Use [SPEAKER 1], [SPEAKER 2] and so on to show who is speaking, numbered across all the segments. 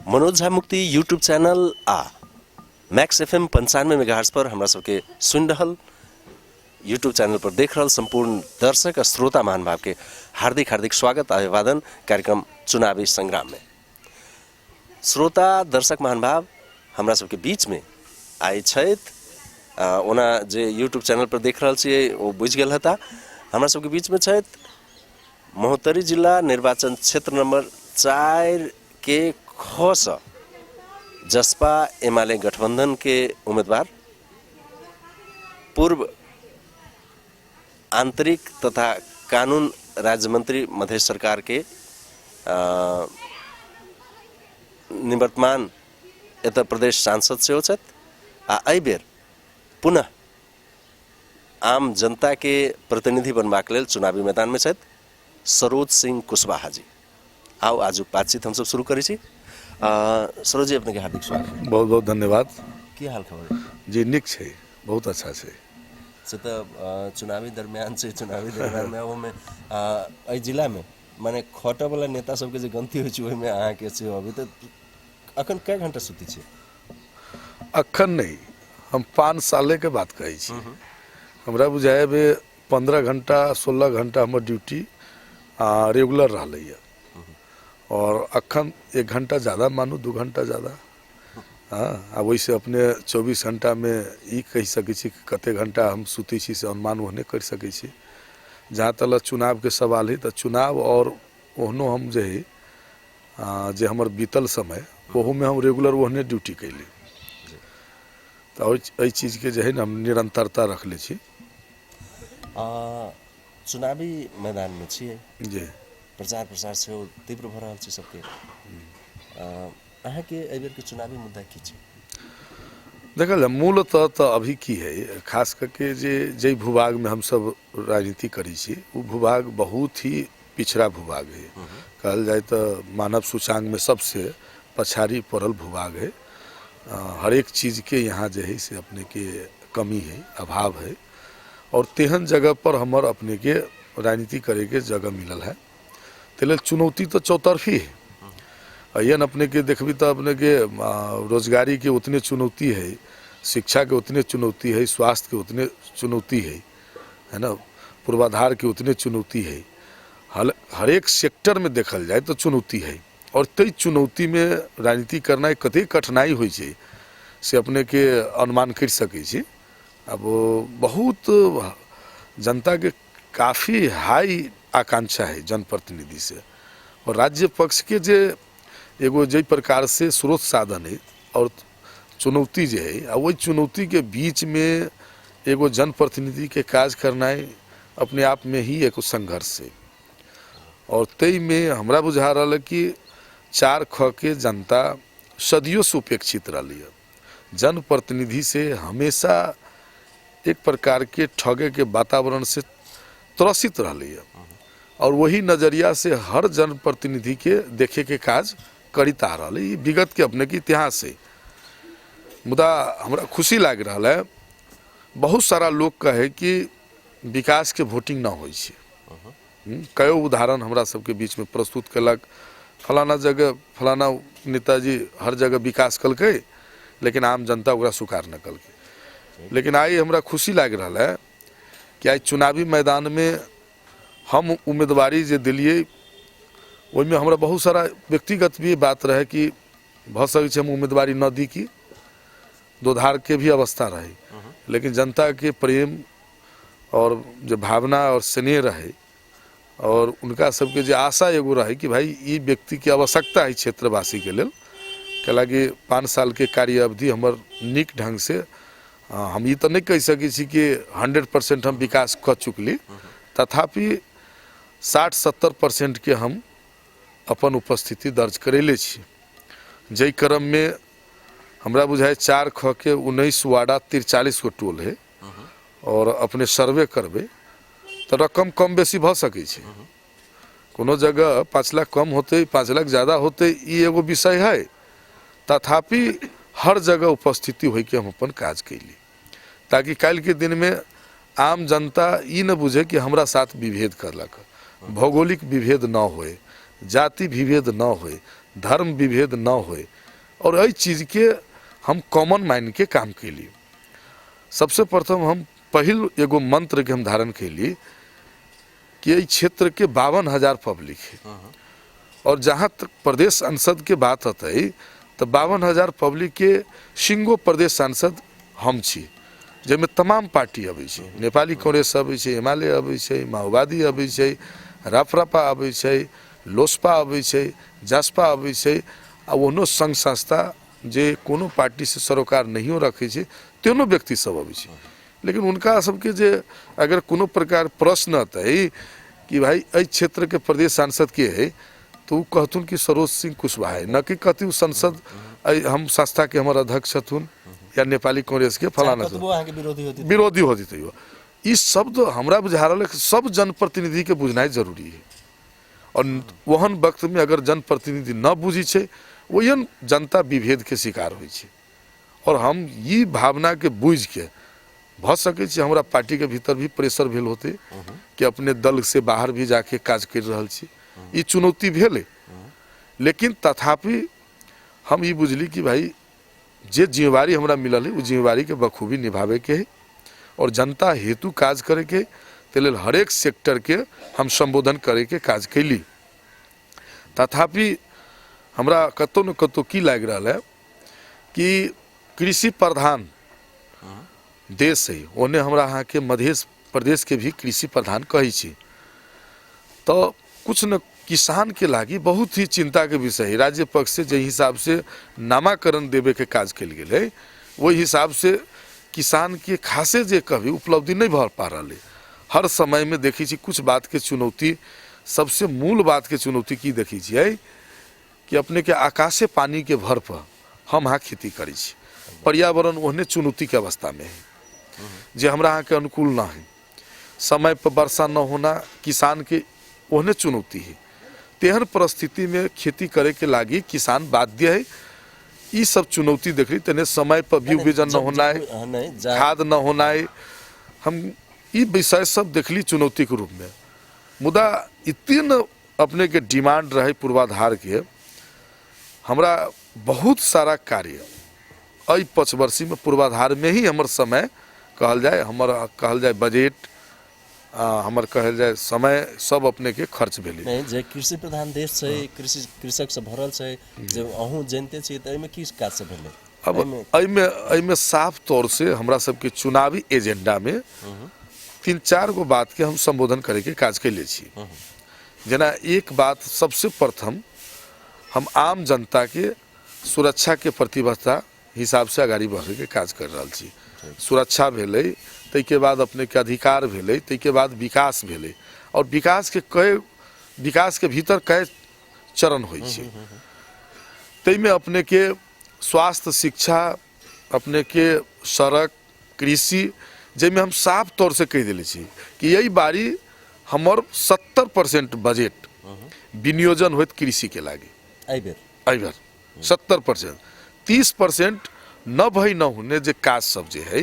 [SPEAKER 1] मनोज झा मुक्ति YouTube channel आ max F M 95 megahertz पर हमरा सबके सुनि रहल, यूट्यूब चैनल पर देख रहल संपूर्ण दर्शक आ श्रोता महानुभाव के हार्दिक हार्दिक स्वागत आ अभिवादन कार्यक्रम चुनावी संग्राम में। श्रोता दर्शक महानुभाव हमरा सबके बीच में आइ छथि, ओना जे यूट्यूब चैनल पर देख रहल छियै ओ बुझि गेल हेता, हमरा सबके बीच में छथि महोत्तरी जिला निर्वाचन क्षेत्र नंबर 4 के ख सँ जसपा एमाले गठबंधन के उम्मीदवार, पूर्व आंतरिक तथा कानून राज्य मंत्री मधेश सरकार के निवर्तमान एतऽ प्रदेश सांसद सेहो छथि आ एहि बेर पुनः आम जनता के प्रतिनिधि बनबाक लेल चुनावी मैदान में छथि सरोज सिंह कुशवाहा जी। आउ आजुक बातचीत हमसब शुरू करै छी। सरोज जी, अपने के हार्दिक स्वागत।
[SPEAKER 2] बहुत बहुत धन्यवाद।
[SPEAKER 1] की हाल खबर?
[SPEAKER 2] जी नीक छै, बहुत अच्छा छै।
[SPEAKER 1] से तऽ चुनावी दरमियान छै, चुनावी दरमियान में ओहिमे एहि जिला में माने खटऽ वाला नेता सबके जे गलती होइ छै ओहिमे अहाँके सेहो अभी तऽ अखन कए घंटा सुतै छियै?
[SPEAKER 2] अखन नहि, हम 5 साले के बात कहै छी। हमरा बुझाइ बे 15 घंटा 16 घंटा हमर ड्यूटी रेगुलर रहलैए और अखन 1 घंटा ज़्यादा मानू, 2 घंटा ज़्यादा। हाँ, आ ओहिसँ अपने 24 घंटामे ई कहि सकै छी कि कते घंटा हम सुतै छी से अनुमान ओहने करि सकै छी। जहाँ तक चुनावके सवाल हइ तऽ चुनाव और ओहनो हम जे हइ जे हमर बीतल समय ओहूमे हम रेगुलर ओहने ड्यूटी कयली, तऽ एहि चीजके जे हइ ने हम निरन्तरता रखले छी।
[SPEAKER 1] चुनावी मैदानमे छियै
[SPEAKER 2] जी,
[SPEAKER 1] प्रचार प्रसार सेहो तीव्र भऽ रहल छै सबके। अहाँके एहि बेरके चुनावी मुद्दा की छै?
[SPEAKER 2] देखल जाय मूलतः तऽ अभी की है, खास करके जे जाहि भूभागमे हमसब राजनीति करै छी ओ भूभाग बहुत ही पिछड़ा भूभाग है। कहल जाय तऽ मानव सूचांकमे सबसे पछाड़ी पड़ल भूभाग है। हरेक चीजके यहाँ जे है से अपनेके कमी है, अभाव है और तेहन जगह पर हमर अपनेके राजनीति करैके जगह मिलल है। ताहि लेल चुनौती तऽ चौतरफी है। एहन अपनेके देखबी तऽ अपनेके रोजगारीके उतने चुनौती है, शिक्षाके उतने चुनौती है, स्वास्थ्यके उतने चुनौती है, है ना, पूर्वाधारके उतने चुनौती है। हरेक सेक्टरमे देखल जाय तऽ चुनौती है और ताहि चुनौतीमे राजनीति करनाइ कतेक कठिनाइ होइ छै से अपनेके अनुमान करि सकै छी। आब बहुत जनताके काफी हाई आकांक्षा है जनप्रतिनिधि से और राज्य पक्ष के जे एगो जाहि प्रकार से स्रोत साधन है और चुनौती जे है, आ ओहि चुनौती के बीच में एगो जनप्रतिनिधि के काज करनाइ अपने आप में ही एगो संघर्ष है। और ताहिमे हमरा बुझा रहल है कि 4 ख के जनता सदियों से उपेक्षित रही है। जनप्रतिनिधि से हमेशा एक प्रकार के ठगे के वातावरण से त्रसित रही है और वही नजरिया से हर जनप्रतिनिधि के देखे के काज करित आ रहा है। ई विगत के अपने के इतिहास है। मुदा हमरा खुशी लागि रहल है, बहुत सारा लोग कहे कि विकास के वोटिंग ना होइ छै। कयो उदाहरण हमरा सबके बीच में प्रस्तुत केलक, फलाना जगह फलाना नेताजी हर जगह विकास कलकै लेकिन आम जनता ओकरा स्वीकार न कलकै। लेकिन आइ हमरा खुशी लागि रहल है कि आइ चुनावी मैदान में हम उम्मीदवारी जे दिलियै ओहिमे हमरा बहुत सारा व्यक्तिगत भी बात रहे कि भऽ सकै छै हम उम्मीदवारी न दी कि दोधार के भी अवस्था रहे, लेकिन जनता के प्रेम और जे भावना और स्नेह रहे और उनका सबके जे आशा एगो रहे कि भाई ई व्यक्ति के आवश्यकता है क्षेत्रवासी के लेल, कैलाकि 5 साल के कार्य अवधि हमर नीक ढंग से, हम ई तऽ नहि कहि सकै छी कि 100% हम विकास कऽ चुकली, तथापि 60-70% के हम अपन उपस्थिति दर्ज करेले छी। जाहि क्रममे हमरा बुझाइ 4 ख के 19 वार्ड आ 43 गो टोल है और अपने सर्वे करबै तऽ रकम कम बेसी भऽ सकै छै। कोनो जगह 5 लाख कम होतै, 5 लाख ज्यादा होतै, ई एगो विषय है। तथापि हर जगह उपस्थिति होइके हम अपन काज कैली ताकि काल्हिके दिनमे आम जनता ई न बुझे कि हमरा साथ विभेद करलक, भौगोलिक विभेद न होए, जाति विभेद न होए, धर्म विभेद न होय और एहि चीजके हम कॉमन मानिके काम केली। सबसे प्रथम हम पहिल एगो मंत्रके हम धारण केली कि एहि क्षेत्रके 52,000 पब्लिक है और जहाँ तक प्रदेश सांसद के बात होतै तऽ 52,000 पब्लिक के सिंगो प्रदेश सांसद हम छी, जाहिमे तमाम पार्टी अबै छै। नेपाली कांग्रेस अबै छै, एमाले अबै छै, माओवादी अबै छै, राप्रपा अबै छै, लोसपा अबै छै, जसपा अबै छै, आ ओहनो संघ संस्था जे कोनो पार्टीसँ सरोकार नहियो रखै छै तेहनो व्यक्ति सब अबै छै। लेकिन हुनका सबके जे अगर कोनो प्रकार प्रश्न अतै कि भाई एहि क्षेत्रके प्रदेश सांसद के है, तो ओ कहथुन कि सरोज सिंह कुशवाहा है, न कि कहती ओ संसद हम संस्था के हमर अध्यक्ष छथुन या नेपाली कांग्रेस के फलाना विरोधी होती। तैयो ई शब्द हमरा बुझा रहल है सब जनप्रतिनिधि के बुझनाइ जरूरी है और ओहन वक्त में अगर जनप्रतिनिधि न बुझी छै ओहन जनता विभेद के शिकार होइ छै। और हम ई भावना के बुझि के भऽ सकै छै हमरा पार्टी के भीतर भी प्रेशर भेल होतै कि अपने दल से बाहर भी जाके काज करि रहल छी, ई चुनौती भेलै। लेकिन तथापि हम ई बुझली कि भाई जे जिम्मेवारी हमरा मिलल है ओ जिम्मेवारी के बखूबी निभावे के है और जनता हेतु काज करे के, ताहि लेल हरेक सेक्टर के हम संबोधन करे के काज कैली। तथापि हमरा कतौ न कतौ की लागि रहल है कि कृषि प्रधान देश है, ओने हमरा अहाँके मध्य प्रदेश के भी कृषि प्रधान कहै छी, तो कुछ न किसान के लागी बहुत ही चिंता के विषय है। राज्य पक्ष से जाहि हिसाब से नामाकरण देवे के काज कयल गेल है ओहि हिसाब से किसान के खासे जे कभी उपलब्धि नहीं भऽ पा रहल है। हर समय में देखै छी कुछ बात के चुनौती, सबसे मूल बात के चुनौती की देखै छियै कि अपने के आकाशे पानी के भर पर हम अहाँ खेती करै छी, पर्यावरण ओहने चुनौती के अवस्था में है जे हमरा अहाँ के अनुकूल न है। समय पर वर्षा न होना किसान के ओहने चुनौती है। तेहन परिस्थिति में खेती करे के लागी किसान बाध्य है। ई सब चुनौती देखली तेने समय पर बीज बीजन न होना, खाद न होना, हम ई विषय सब देखली चुनौती के रूप में। मुदा इतने न अपने के डिमांड रहे पूर्वाधार के, हमरा बहुत सारा कार्य एहि पचवर्षी में पूर्वाधार में ही हमर समय कहल जाए, हमर कहल जाए बजट, हमर कहल जाए समय सब अपने के खर्च भेलै।
[SPEAKER 1] नहीं, जे कृषि प्रधान देश छै, कृषि कृषक से भरल छै, जे अहूँ जनिते छियै, तऽ एहिमे की काज सब भेलै?
[SPEAKER 2] अब एहिमे साफ तौर से हमरा सबके चुनावी एजेंडा में 3-4 गो बात के हम संबोधन करे के काज कैले छी। जेना एक बात सबसे प्रथम हम आम जनता के सुरक्षा के प्रतिबद्धता हिसाब से अगाडि बढ़े के काज कर रहल छी। सुरक्षा भेलै, ताहिके बाद अपने के अधिकार भेलै, ताहिके बाद विकास भेलै, और विकास के भीतर कई चरण होइ छै। ताहिमे अपने के स्वास्थ्य, शिक्षा, अपने के सड़क, कृषि, जाहिमे हम साफ तौर से कहि देले छी कि एहि बारी हमर 70% बजट विनियोजन होइत कृषि के लागी।
[SPEAKER 1] एहि
[SPEAKER 2] बेर 70%, 30% न भई न होने जे काज सब जे है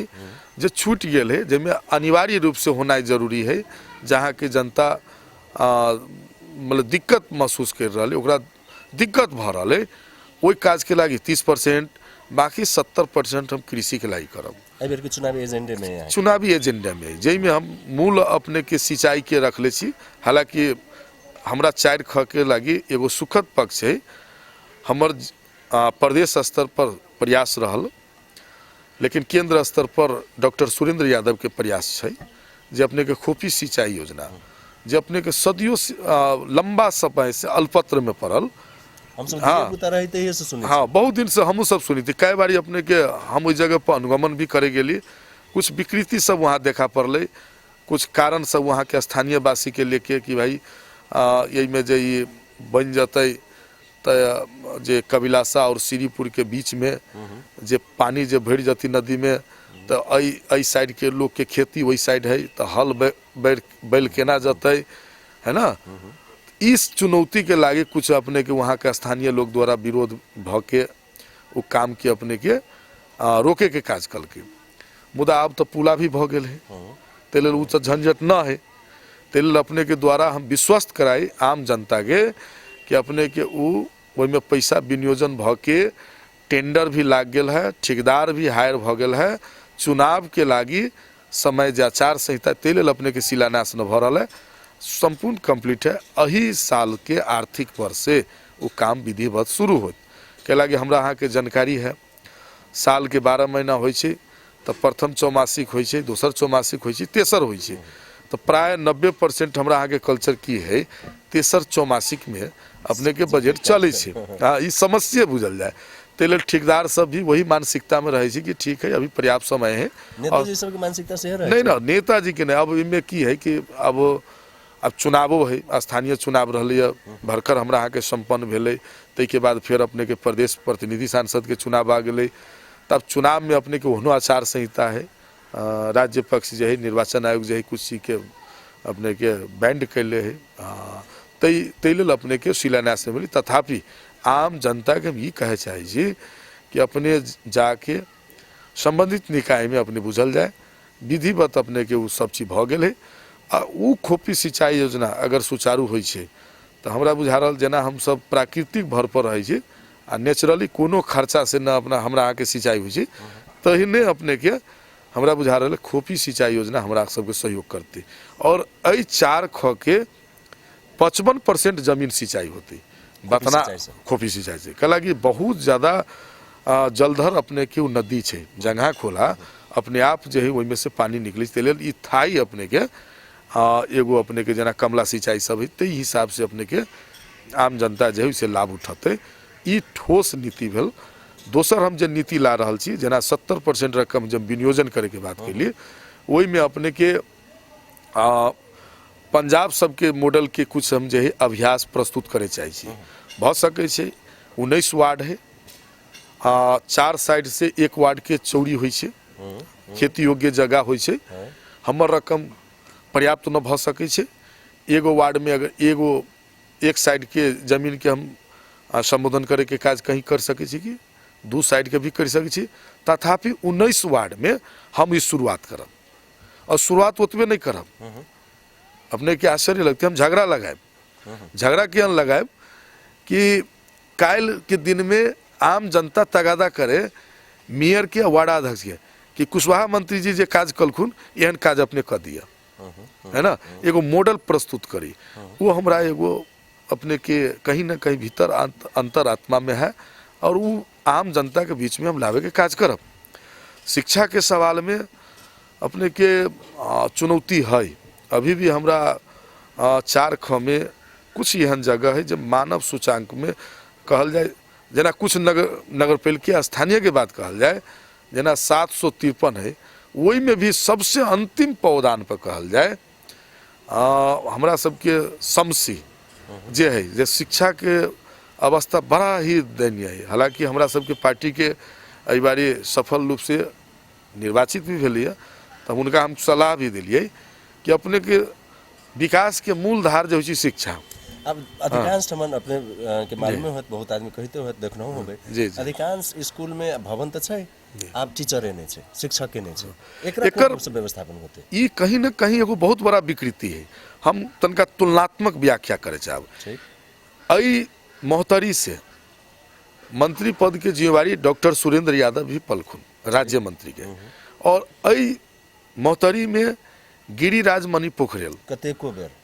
[SPEAKER 2] जे छूटि गेल है, जाहिमे अनिवार्य रूप से होनाइ जरूरी है, जहाँ के जनता मतलब दिक्कत महसूस कर रहल है, ओकरा दिक्कत भऽ रहल है, ओहि काज के लागी 30%, बाकी 70% हम कृषि के लागी करब।
[SPEAKER 1] एहि बेर के चुनावी एजेंडे में है।
[SPEAKER 2] चुनावी एजेंडा में जाहिमे हम मूल अपने के सिंचाई के रखले छी। हालांकि हमरा 4 ख के लागी एगो सुखद पक्ष है, हमर प्रदेश स्तर पर प्रयास रहल, लेकिन केंद्र स्तर पर डॉक्टर सुरेंद्र यादव के प्रयास छै जे अपने के खोपी सिंचाई योजना जे अपने के सदियों से, लंबा समय से अल्पत्र में पड़ल,
[SPEAKER 1] हमसब धियापुता रही तहिए से सुनै।
[SPEAKER 2] हाँ, बहुत दिन से हमहूँ सब सुनी थी। कई बारी अपने के हम ओहि जगह पर अनुगमन भी करे गेली, कुछ विकृति सब वहाँ देखा पड़लै, कुछ कारण सब वहाँ के स्थानीय वासी के लेके कि भाई एहिमे जे ई बनि जतै तऽ जे कबिलासा और श्रीपुर के बीच में जे पानी जे भरि जतै नदी में, तऽ एहि साइड के लोग के खेती ओहि साइड है, तऽ हल बैल केना जतै, है ना। इस चुनौती के लागे कुछ अपने के वहाँ के स्थानीय लोग द्वारा विरोध भ के ओ काम के अपने के रोके के काज कलकै। मुदा आब तऽ पुला भी भऽ गेल है, ताहि लेल ओ तऽ झंझट न है। ताहि लेल अपने के द्वारा हम विश्वस्त कराई आम जनता के कि अपने के उ ओहिमे पैसा विनियोजन भऽ के टेंडर भी लागि गेल है, ठेकेदार भी हायर भऽ गेल है। चुनावके लागी समय जे आचार संहिता ताहि लेल अपनेके शिलान्यास नहि भऽ रहल है, सम्पूर्ण कम्प्लीट है। एहि सालके आर्थिक वर्ष से ओ काम विधिवत शुरू होत। कैलाकि हमरा अहाँके जानकारी है, सालके 12 महीना होइ छै तऽ प्रथम चौमासिक होइ छै, दोसर चौमासिक होइ छै, तेसर होइ छै। तऽ प्राय 90% हमरा अहाँके कल्चर की है, तेसर चौमासिकमे अपनेके बजट चलै छै। हँ, ई समस्ये बुझल जाय। ताहि लेल ठेकेदार सब भी वही मानसिकतामे रहै छै कि ठीक है, अभी पर्याप्त समय है।
[SPEAKER 1] नेताजी सबके मानसिकता सेहो रहै
[SPEAKER 2] नहि ने, नेताजीके नहि। अब एहिमे की है कि अब चुनावो है, स्थानीय चुनाव रहलैए भरकर हमरा अहाँके सम्पन्न भेलै, ताहिके बाद फेर अपनेके प्रदेश प्रतिनिधि सांसदके चुनाव आ गेलै। तब चुनावमे अपनेके ओहनो आचार संहिता है, राज्य पक्ष जे है, निर्वाचन आयोग जे है, कुछ चीजके अपनेके बैंड कैले है, ताहि लेल अपनेके शिलान्यास नहि भेलै। तथापि आम जनताके हम ई कहै चाहै छी कि अपने जाके सम्बन्धित निकायमे अपने बुझल जाय, विधिवत अपनेके ओ सब चीज भऽ गेल है। आ ओ खोपी सिंचाई योजना अगर सुचारू होइ छै तऽ हमरा बुझा रहल जेना हमसब प्राकृतिक भर पर रहै छी आ नेचुरली कोनो खर्चा से न अपना हमरा अहाँके सिंचाई होइ छै, तहिने अपनेके हमरा बुझा रहल खोपी सिंचाई योजना हमरा सबके सहयोग करतै। और एहि 4 ख के 55% जमीन सिंचाई होतै बतना खोपी सिंचाई से। कैलाकि बहुत ज़्यादा जलधर अपने के ओ नदी छै जंघा खोला, अपने आप जे है ओहिमे से पानी निकलै छै। ताहि लेल ई थाई अपने के एगो अपने के जेना कमला सिंचाई सब है ताहि हिसाब से अपने के आम जनता जे है से लाभ उठेतै। ई ठोस नीति भेल। दोसर हम जे नीति ला रहल छी, जेना 70% रकम जब विनियोजन करैके बात केलियै, ओहिमे अपने के पंजाब सबके मॉडल के कुछ हम जे है अभ्यास प्रस्तुत करे चाहै छी। भऽ सकै छै 19 वार्ड है, 4 साइड से 1 वार्ड के चौड़ी होइ छै, खेती योग्य जगह होइ छै। हमर रकम पर्याप्त न भऽ सकै छै। एगो वार्ड में अगर एगो एक साइड के जमीन के हम संबोधन करे के काज कहीं कर सकै छी कि 2 साइड के भी कर सकै छी। तथापि 19 वार्ड में हम ई शुरुआत करब, और शुरुआत ओतबे नहीं करब। अपने के आश्चर्य लगते, हम झगड़ा लगायब। झगड़ा किया लगायब कि काल्हि के दिन में आम जनता तगादा करे मेयर के वार्डाध्यक्ष के कि कुशवाहा मंत्री जी जे काज कलखुन एहन काज अपने कऽ दिअ, है ना, एगो मॉडल प्रस्तुत करी। वो हमरा एगो अपने के कहीं ना कहीं भीतर अंतरात्मा में है, और वो आम जनता के बीच में हम लावे के काज करब। शिक्षा के सवाल में अपने के चुनौती है। अभी भी हमरा 4 ख में कुछ एहन जगह है जब मानव सूचांक में कहल जाए, जेना कुछ नगरपालिका स्थानीय के बात कहल जाए, जेना 753 है, ओहि में भी सबसे अंतिम पौदान पर कहल जाए हमरा सबके समसी जे है, जे शिक्षा के अवस्था बड़ा ही दयनीय है। हालांकि हमरा सबके पार्टी के एहि बारी सफल रूप से निर्वाचित भी भेलैए, तऽ हुनका हम सलाह भी देलियै कि अपने के विकास के मूल धार जे होइ छै शिक्षा।
[SPEAKER 1] अब अधिकांश ठमन अपने के मालूमे होत, बहुत आदमी कहिते होत, देखनहु होबै, अधिकांश स्कूल में भवन तऽ छै, आब टीचरे नहि छै, शिक्षके नहि छै, एकरा कोन रूप से व्यवस्थापन होतै?
[SPEAKER 2] ई कहीं न कहीं एगो बहुत बड़ा विकृति है। हम तनका तुलनात्मक व्याख्या करे चाहब। एहि महोत्तरी से मंत्री पद के जिम्मेवारी डॉक्टर सुरेंद्र यादव भी पलखुन राज्य मंत्री के, और एहि महोत्तरी में गिरिराज मणि पोखरेल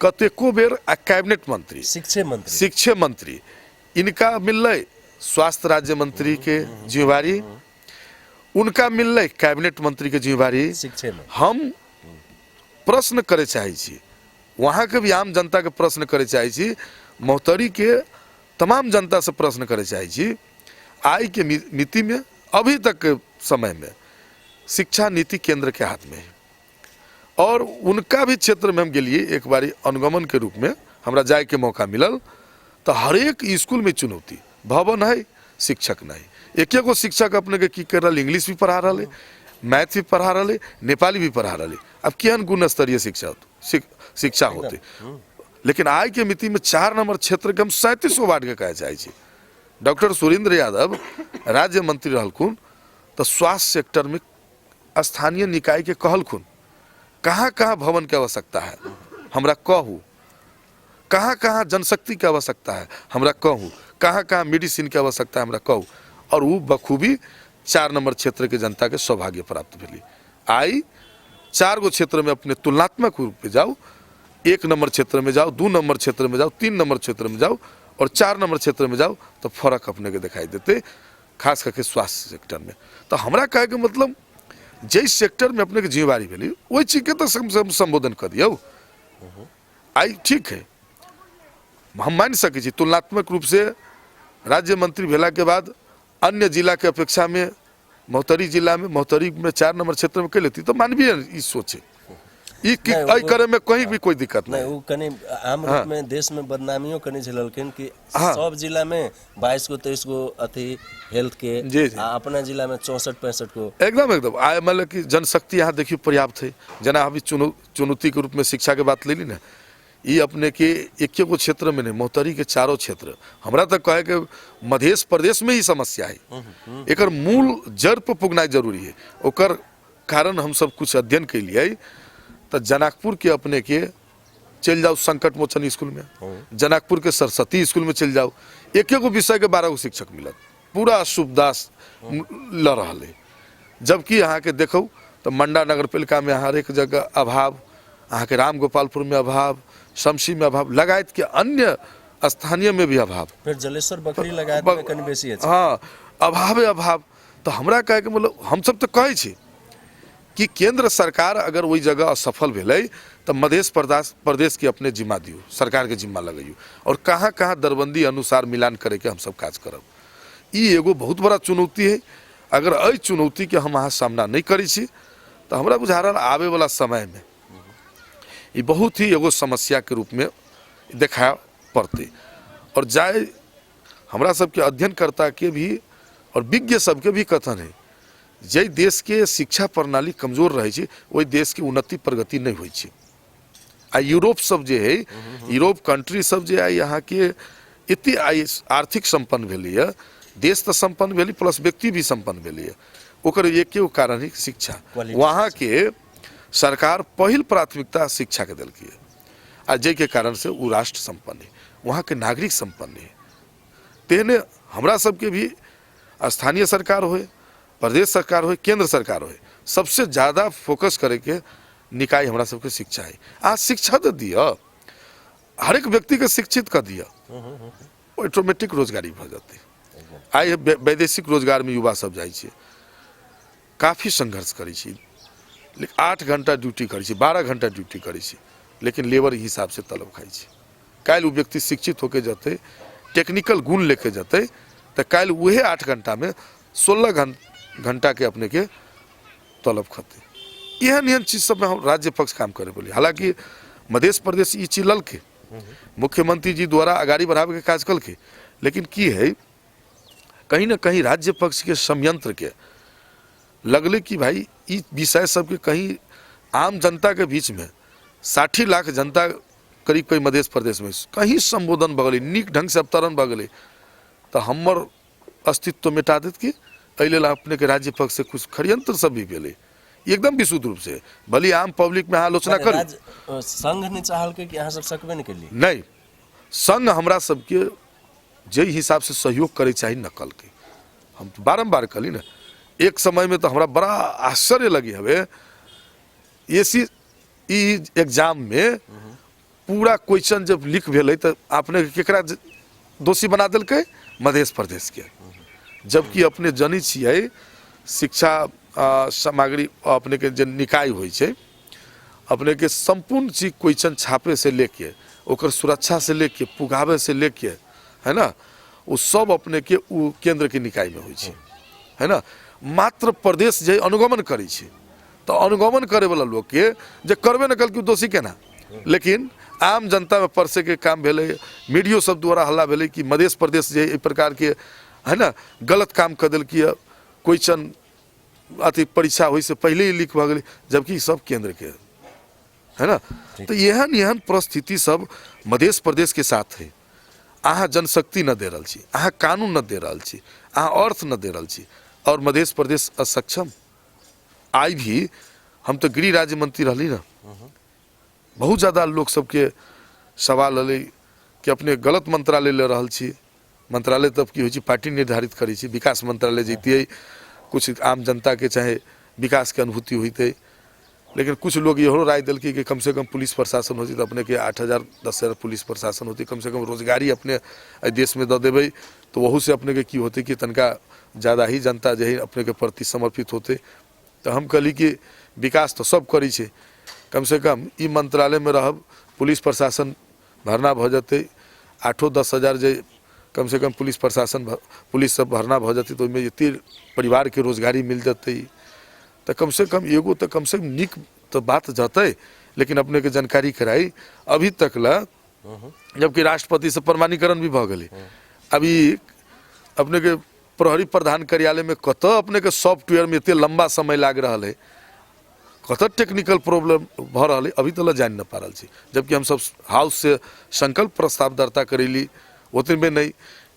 [SPEAKER 1] कतेको
[SPEAKER 2] बेर आ कैबिनेट मंत्री,
[SPEAKER 1] शिक्षे
[SPEAKER 2] मंत्री इनका मिललै स्वास्थ्य राज्य मंत्री के जिम्मेवारी, उनका मिललै कैबिनेट मंत्री के जिम्मेवारी। हम प्रश्न करे चाहै छी, वहाँ के भी आम जनता के प्रश्न करे चाहै छी, महोत्तरी के तमाम जनता से प्रश्न करे चाहै छी, आइ के मिति में अभी तक के समय में शिक्षा नीति केंद्र के हाथ में है, और उनका भी क्षेत्र में हम गेलिए एक बारी अनुगमन के रूप में हमरा जाय के मौका मिलल, तो हरेक स्कूल में चुनौती, भवन है शिक्षक नहीं, एक एगो शिक्षक अपने के की कर रहा, इंग्लिश भी पढ़ा रहा है, मैथ भी पढ़ा रहा है, नेपाली भी पढ़ा रहा है। अब केहन गुणस्तरीय शिक्षा होते। लेकिन आइ के मिति में 4 नंबर क्षेत्र के हम 37 वार्ड के कहे चाहे छी। डॉक्टर सुरेंद्र यादव राज्य मंत्री रहलखुन तो स्वास्थ्य सेक्टर में स्थानीय निकाय के कहलखुन कहाँ कहाँ भवन के आवश्यकता है हमरा कहू, कहाँ कहाँ जनशक्ति के आवश्यकता है हमरा कहू। कहाँ कहाँ मेडिसिन के आवश्यकता हमरा कहू। और वो बखूबी 4 नंबर क्षेत्र के जनता के सौभाग्य प्राप्त भेली। आइ 4 गो क्षेत्र में अपने तुलनात्मक रूप पे जाओ, 1 नंबर क्षेत्र में जाओ, 2 नंबर क्षेत्र में जाओ, 3 नंबर क्षेत्र में जाओ और 4 नंबर क्षेत्र में जाओ तो फर्क अपने के दिखाई देते, खास करके स्वास्थ्य सेक्टर में। तो हमरा कहे के मतलब जाहि सेक्टर में अपने के जिम्मेवारी भेली ओहि चीज के तो संबोधन कर दियौ। आइ ठीक है, हम मानि सकै छी तुलनात्मक रूप से राज्य मंत्री भेला के बाद अन्य जिला के अपेक्षा में महोत्तरी जिला में, महोत्तरी में 4 नंबर क्षेत्र में कैले तो मानवीय ई सोचे ई कि
[SPEAKER 1] नहीं,
[SPEAKER 2] एहि करे में कहीं भी कोई दिक्कत
[SPEAKER 1] नहीं।
[SPEAKER 2] नहीं।
[SPEAKER 1] वो कनी आम रूप में देश में बदनामियों कनी झेललखिन कि
[SPEAKER 2] हाँ।
[SPEAKER 1] सब जिला में 22 गो 23 गो अथी हेल्थ के
[SPEAKER 2] जी, जी।
[SPEAKER 1] आ अपना जिला में 64 65 गो।
[SPEAKER 2] एकदम एकदम आइ मतलब कि जनशक्ति यहाँ देखियो पर्याप्त है। जेना अभी चुनौती के रूप में शिक्षा के बात लेली ने, ई अपने के एके गो क्षेत्र में नहीं, महोत्तरी के चारों क्षेत्र, हमरा तो कहे के मध्य प्रदेश में ही समस्या है। एकर मूल जड़ पर पुगनाइ जरूरी है। ओकर कारण हम सब कुछ अध्ययन कैलिए तो जनकपुर के अपने के चलि जाओ संकट मोचन स्कूल में, जनकपुर के सरस्वती स्कूल में चलि जाओ, एक एगो विषय के 12 गो शिक्षक मिलत, पूरा सुविधा ल रहा है। जबकि अहाँ के देखो तो मंडा नगर पालिका में हरेक जगह अभाव, अहाँ के राम गोपालपुर में अभाव, शमसी में अभाव, लगायत के अन्य स्थानीय में भी अभाव।
[SPEAKER 1] फिर जलेश्वर बकरी लगायत में कनी बेसी अछि।
[SPEAKER 2] हाँ, अभावे अभाव। तो हमरा कहे के मतलब हम सब तो कहै छी कि केंद्र सरकार अगर ओहि जगह असफल भेलै तो मध्य प्रदेश के अपने जिम्मा दियौ, सरकार के जिम्मा लगैयौ और कहाँ कहाँ दरबंदी अनुसार मिलान करे के हम सब काज करब। ई एगो बहुत बड़ा चुनौती है। अगर एहि चुनौती के हम अहाँ सामना नहीं करै छी तो हमरा बुझा रहल आबे वाला समय में ई बहुत ही एगो समस्या के रूप में देखा पड़तै। और जाय हमरा सबके अध्ययनकर्ता के भी और विज्ञ सबके भी कथन है, जाहि देश के शिक्षा प्रणाली कमजोर रहै छै ओहि देश के उन्नति प्रगति नहीं होइ छै। आ यूरोप सब जे है, यूरोप कंट्री सब जे आइ अहाँके एते आइ आर्थिक सम्पन्न भेलैए, देश तऽ सम्पन्न भेलै प्लस व्यक्ति भी सम्पन्न भेलैए, ओकर एके गो कारण है शिक्षा।
[SPEAKER 1] क्वालिटी।
[SPEAKER 2] वहाँ के सरकार पहिल प्राथमिकता शिक्षा के देलकै आ जाहिके कारण से ओ राष्ट्र सम्पन्न है, वहाँ के नागरिक सम्पन्न है। तेहने हमरा सबके भी स्थानीय सरकार होए, प्रदेश सरकार होए, केंद्र सरकार होए, सबसे ज़्यादा फोकस करैके निकाय हमरा सबके शिक्षा है। आ शिक्षा तऽ दिअ, हरेक व्यक्तिके शिक्षित कऽ दिअ, ऑटोमेटिक रोजगारी भऽ जेतै। आइ वैदेशिक रोजगारमे युवा सब जाइ छै, काफी संघर्ष करै छै, लेकिन 8 घंटा ड्यूटी करै छै, 12 घंटा ड्यूटी करै छै, लेकिन लेबर हिसाबसँ तलब खाइ छै। काल्हि ओ व्यक्ति शिक्षित होके जेतै, टेक्निकल गुण लेके जेतै, तऽ काल्हि उहे 8 घंटामे 16 घंटाके अपनेके तलब खतै। एहन एहन चीज सबमे हम राज्य पक्ष काम करे बोली। हालांकि मध्य प्रदेश ई चीज ललकै, मुख्यमंत्री जी द्वारा अगाड़ी बढ़ाबैके काज कलकै, लेकिन की है कहीं ना कहीं राज्य पक्ष के संयंत्र के लगले कि भाई ई विषय सबके कहीं आम जनता के बीच में 60 लाख जनता करीब करीब मध्य प्रदेश में कहीं संबोधन भऽ गेलै, नीक ढंग से अवतरण भऽ गेलै, तऽ हमर अस्तित्व मिटा देत कि एहि लेल अपने के राज्य पक्ष से कुछ षड्यंत्र सब भी भेलै एकदम विशुद्ध रूप से, भले आम पब्लिक में अहाँ आलोचना करू।
[SPEAKER 1] संघ नहि चाहलकै कि अहाँ सब सकबे नहि केलियै?
[SPEAKER 2] नहि, संघ हमरा सबके जाहि हिसाब से सहयोग करे चाही नकल के, हम तो बारम्बार कहली ने, एक समय में तो हमरा बड़ा आश्चर्य लगी हवे, एसी ई एग्जाम में पूरा क्वेश्चन जब लीक भेलै तऽ अपने केकरा दोषी बना देलकै? मध्य प्रदेश के। जबकि अपने जनै छियै शिक्षा सामग्री अपने के जे निकाय होइ छै, अपने के सम्पूर्ण चीज क्वेश्चन छापे से लेके ओकर सुरक्षा से लेके पुगाबे से लेके है ना, ओ सब अपने के उ केंद्र के निकाय में होइ छै, है ना। मात्र प्रदेश जे अनुगमन करै छै, तऽ अनुगमन करे वाला लोग के जे करबे न कलकै दोषी केना, लेकिन आम जनता में परसे के काम भेलै, मीडियो सब द्वारा हल्ला भेलै कि मध्य प्रदेश जे एहि प्रकार के है ना गलत काम कऽ देलकै, क्वेश्चन अथी परीक्षा होइ से पहिले ही लीक भऽ गेलै, जबकि सब केंद्र के है ना। तो एहन एहन परिस्थिति सब मध्य प्रदेश के साथ है। अहाँ जनशक्ति न दे रहल छी, अहाँ कानून न दे रहल छी, अहाँ अर्थ न दे रहल छी, और मध्य प्रदेश असक्षम। आइ भी हम तो गृह राज्य मंत्री रहली ना, बहुत ज़्यादा लोग सबके सवाल अलै कि अपने गलत मंत्रालय ले रहल छी, मंत्रालय तब की होइ छै, पार्टी निर्धारित करै छै। विकास मंत्रालय जैतियै, कुछ आम जनताके चाहे विकासके अनुभूति होइतै। लेकिन कुछ लोग इहो राय देलकै कि कमसँ कम पुलिस प्रशासन होतै तऽ अपनेके 8,000 10,000 पुलिस प्रशासन होतै, कमसँ कम रोजगारी अपने एहि देशमे दऽ देबै तऽ ओहूसँ अपनेके की होतै कि तनिका ज्यादा ही जनता जे हइ अपनेके प्रति समर्पित होतै। तऽ हम कहली कि विकास तऽ सब करै छै, कमसँ कम ई मंत्रालयमे रहब, पुलिस प्रशासन भरना भऽ जेतै, 8-10 हजार जे कमसँ कम पुलिस प्रशासन पुलिस सब भरना भऽ जेतै तऽ ओहिमे एते परिवारके रोजगारी मिल जेतै, तऽ कमसँ कम एगो तऽ कमसँ कम नीक तऽ बात जतै। लेकिन अपनेके जानकारी कराइ अभी तक ला, जबकि राष्ट्रपतिसँ प्रमाणीकरण भी भऽ गेलै, अभी अपनेके प्रहरी प्रधान कार्यालयमे कतऽ अपनेके सॉफ्टवेयरमे एते लम्बा समय लागि रहल है, कतऽ टेक्निकल प्रॉब्लम भऽ रहल है, अभी तक जानि नहि पा रहल छी। जबकि हमसब हाउससँ संकल्प प्रस्ताव दर्ता करेली, ओतबे नहि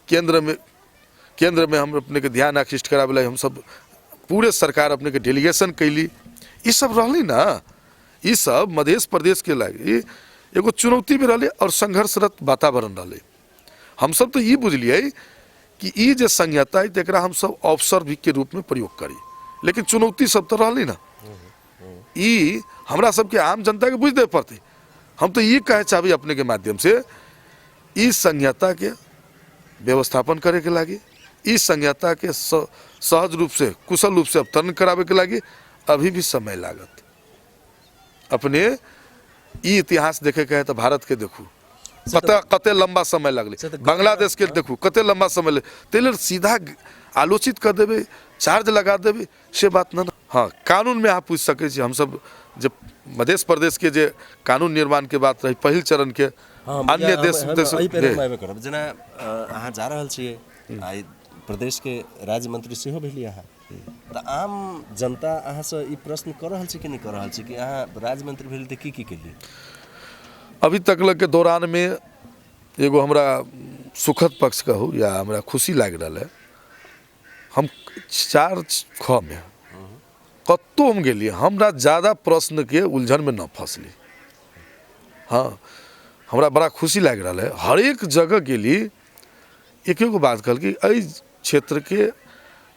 [SPEAKER 2] केन्द्रमे हम अपनेके ध्यान आकृष्ट कराबै ला हमसब पूरे सरकार अपनेके डेलीगेशन कैली। ई सब रहलै ने, ई सब मध्य प्रदेशके लागि एगो चुनौती भी रहलै और संघर्षरत वातावरण रहलै। हमसब तऽ ई बुझलियै कि ई जे संहिता है तकरा हमसब अवसर भी के रूपमे प्रयोग करी, लेकिन चुनौती सब तऽ रहलै ने। ई हमरा सबके आम जनताके बुझि देबे पड़तै। हम तऽ ई कहै चाहबै अपनेके माध्यमसँ, ई संहिताके व्यवस्थापन करैके लागि, ई संहिताके सहज रूपसँ कुशल रूपसँ अवतरण कराबैके लागि अभी भी समय लागत। अपने ई इतिहास देखेके है तऽ भारतके देखू कते कते लंबा समय लगलै, बांग्लादेश के देखू कते लंबा समय लगलै। ताहि लेल सीधा आलोचित कऽ देबै, चार्ज लगा देबै, से बात न। हँ, कानूनमे अहाँ पूछि सकै छी। हमसब जे मध्य प्रदेशके जे कानून निर्माणके बात रही पहिल चरणके, अन्य देश
[SPEAKER 1] करब। जेना अहाँ जा रहल छियै, आइ प्रदेशके राज्य मंत्री सेहो भेलियै अहाँ, तऽ आम जनता अहाँसँ ई प्रश्न कऽ रहल छै कि नहि कऽ रहल छै कि अहाँ राज्य मंत्री भेल तऽ की की केलियै?
[SPEAKER 2] अभी तक के दौरानमे एगो हमरा सुखद पक्ष कहू या हमरा खुशी लागि रहल है, हम 4 ख मे कतहु हम गेलियै, हमरा ज्यादा प्रश्नके उलझनमे न फसली। हँ, हमरा बड़ा खुशी लागि रहल है। हरेक जगह गेली, एक एगो बात कहलकै एहि क्षेत्रके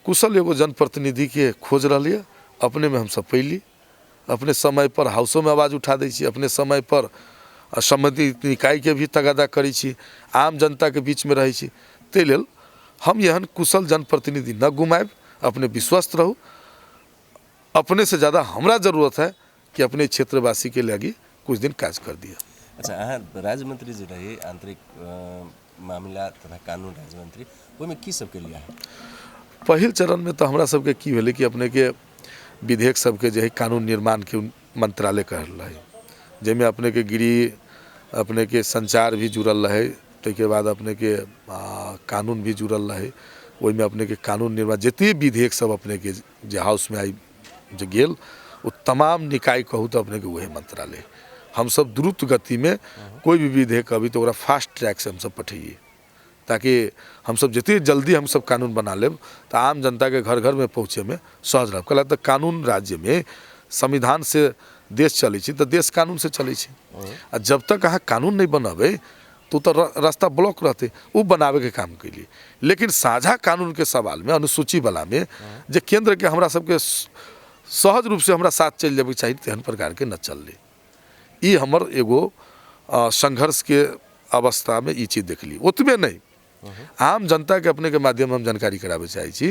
[SPEAKER 2] कुशल एगो जनप्रतिनिधिके खोज रहलियै, अपनेमे हमसब पैली। अपने समय पर हाउसोमे आवाज उठा दै छी, अपने समय पर सम्बन्धित निकायके भी तगादा करै छी, आम जनताके बीचमे रहै छी। ताहि लेल हम एहन कुशल जनप्रतिनिधि न गुमायब। अपने विश्वस्त रहू, अपने से ज़्यादा हमरा जरूरत है कि अपने क्षेत्रवासी के लागि कुछ दिन काज कर दिया।
[SPEAKER 1] अच्छा, अहाँ राज्य मंत्री जे रही, आंतरिक मामिला तथा कानून राज्य मंत्री, ओहिमे की सब केलियै अहाँ?
[SPEAKER 2] पहिल चरणमे तऽ हमरा सबके की भेलै कि अपनेके विधेयक सबके जे है कानून निर्माणके मंत्रालय कहल रहै, जाहिमे अपनेके गृह, अपनेके संचार भी जुड़ल रहै, ताहिके बाद अपनेके कानून भी जुड़ल रहै। ओहिमे अपनेके कानून निर्माण जते विधेयक सब अपनेके जे हाउसमे आबि जे गेल, ओ तमाम निकाय कहू तऽ अपनेके वही मंत्रालय। हमसब द्रुत गतिमे कोइ भी विधेयक अभी तऽ ओकरा फास्ट ट्रैकसँ हमसब पठैयै, ताकि हमसब जते जल्दी हमसब कानून बना लेब तऽ आम जनताके घर घरमे पहुँचैमे सहज रहब। कहलक तऽ कानून राज्यमे संविधान से देश चलै छै तऽ देश कानून से चलै छै, आ जब तक अहाँ कानून नहि बनबै तो तऽ रास्ता ब्लॉक रहतै। ओ बनाबैके काम केलियै। लेकिन साझा कानूनके सवालमे अनुसूची वालामे जे केन्द्रके हमरा सबके सहज रूपसँ हमरा साथ चलि जेबैके चाही, तेहन प्रकारके न चललै। ई हमर एगो संघर्षके अवस्थामे ई चीज देखली। ओतबे नहि, आम जनताके अपनेके माध्यममे हम जानकारी कराबै चाहै छी,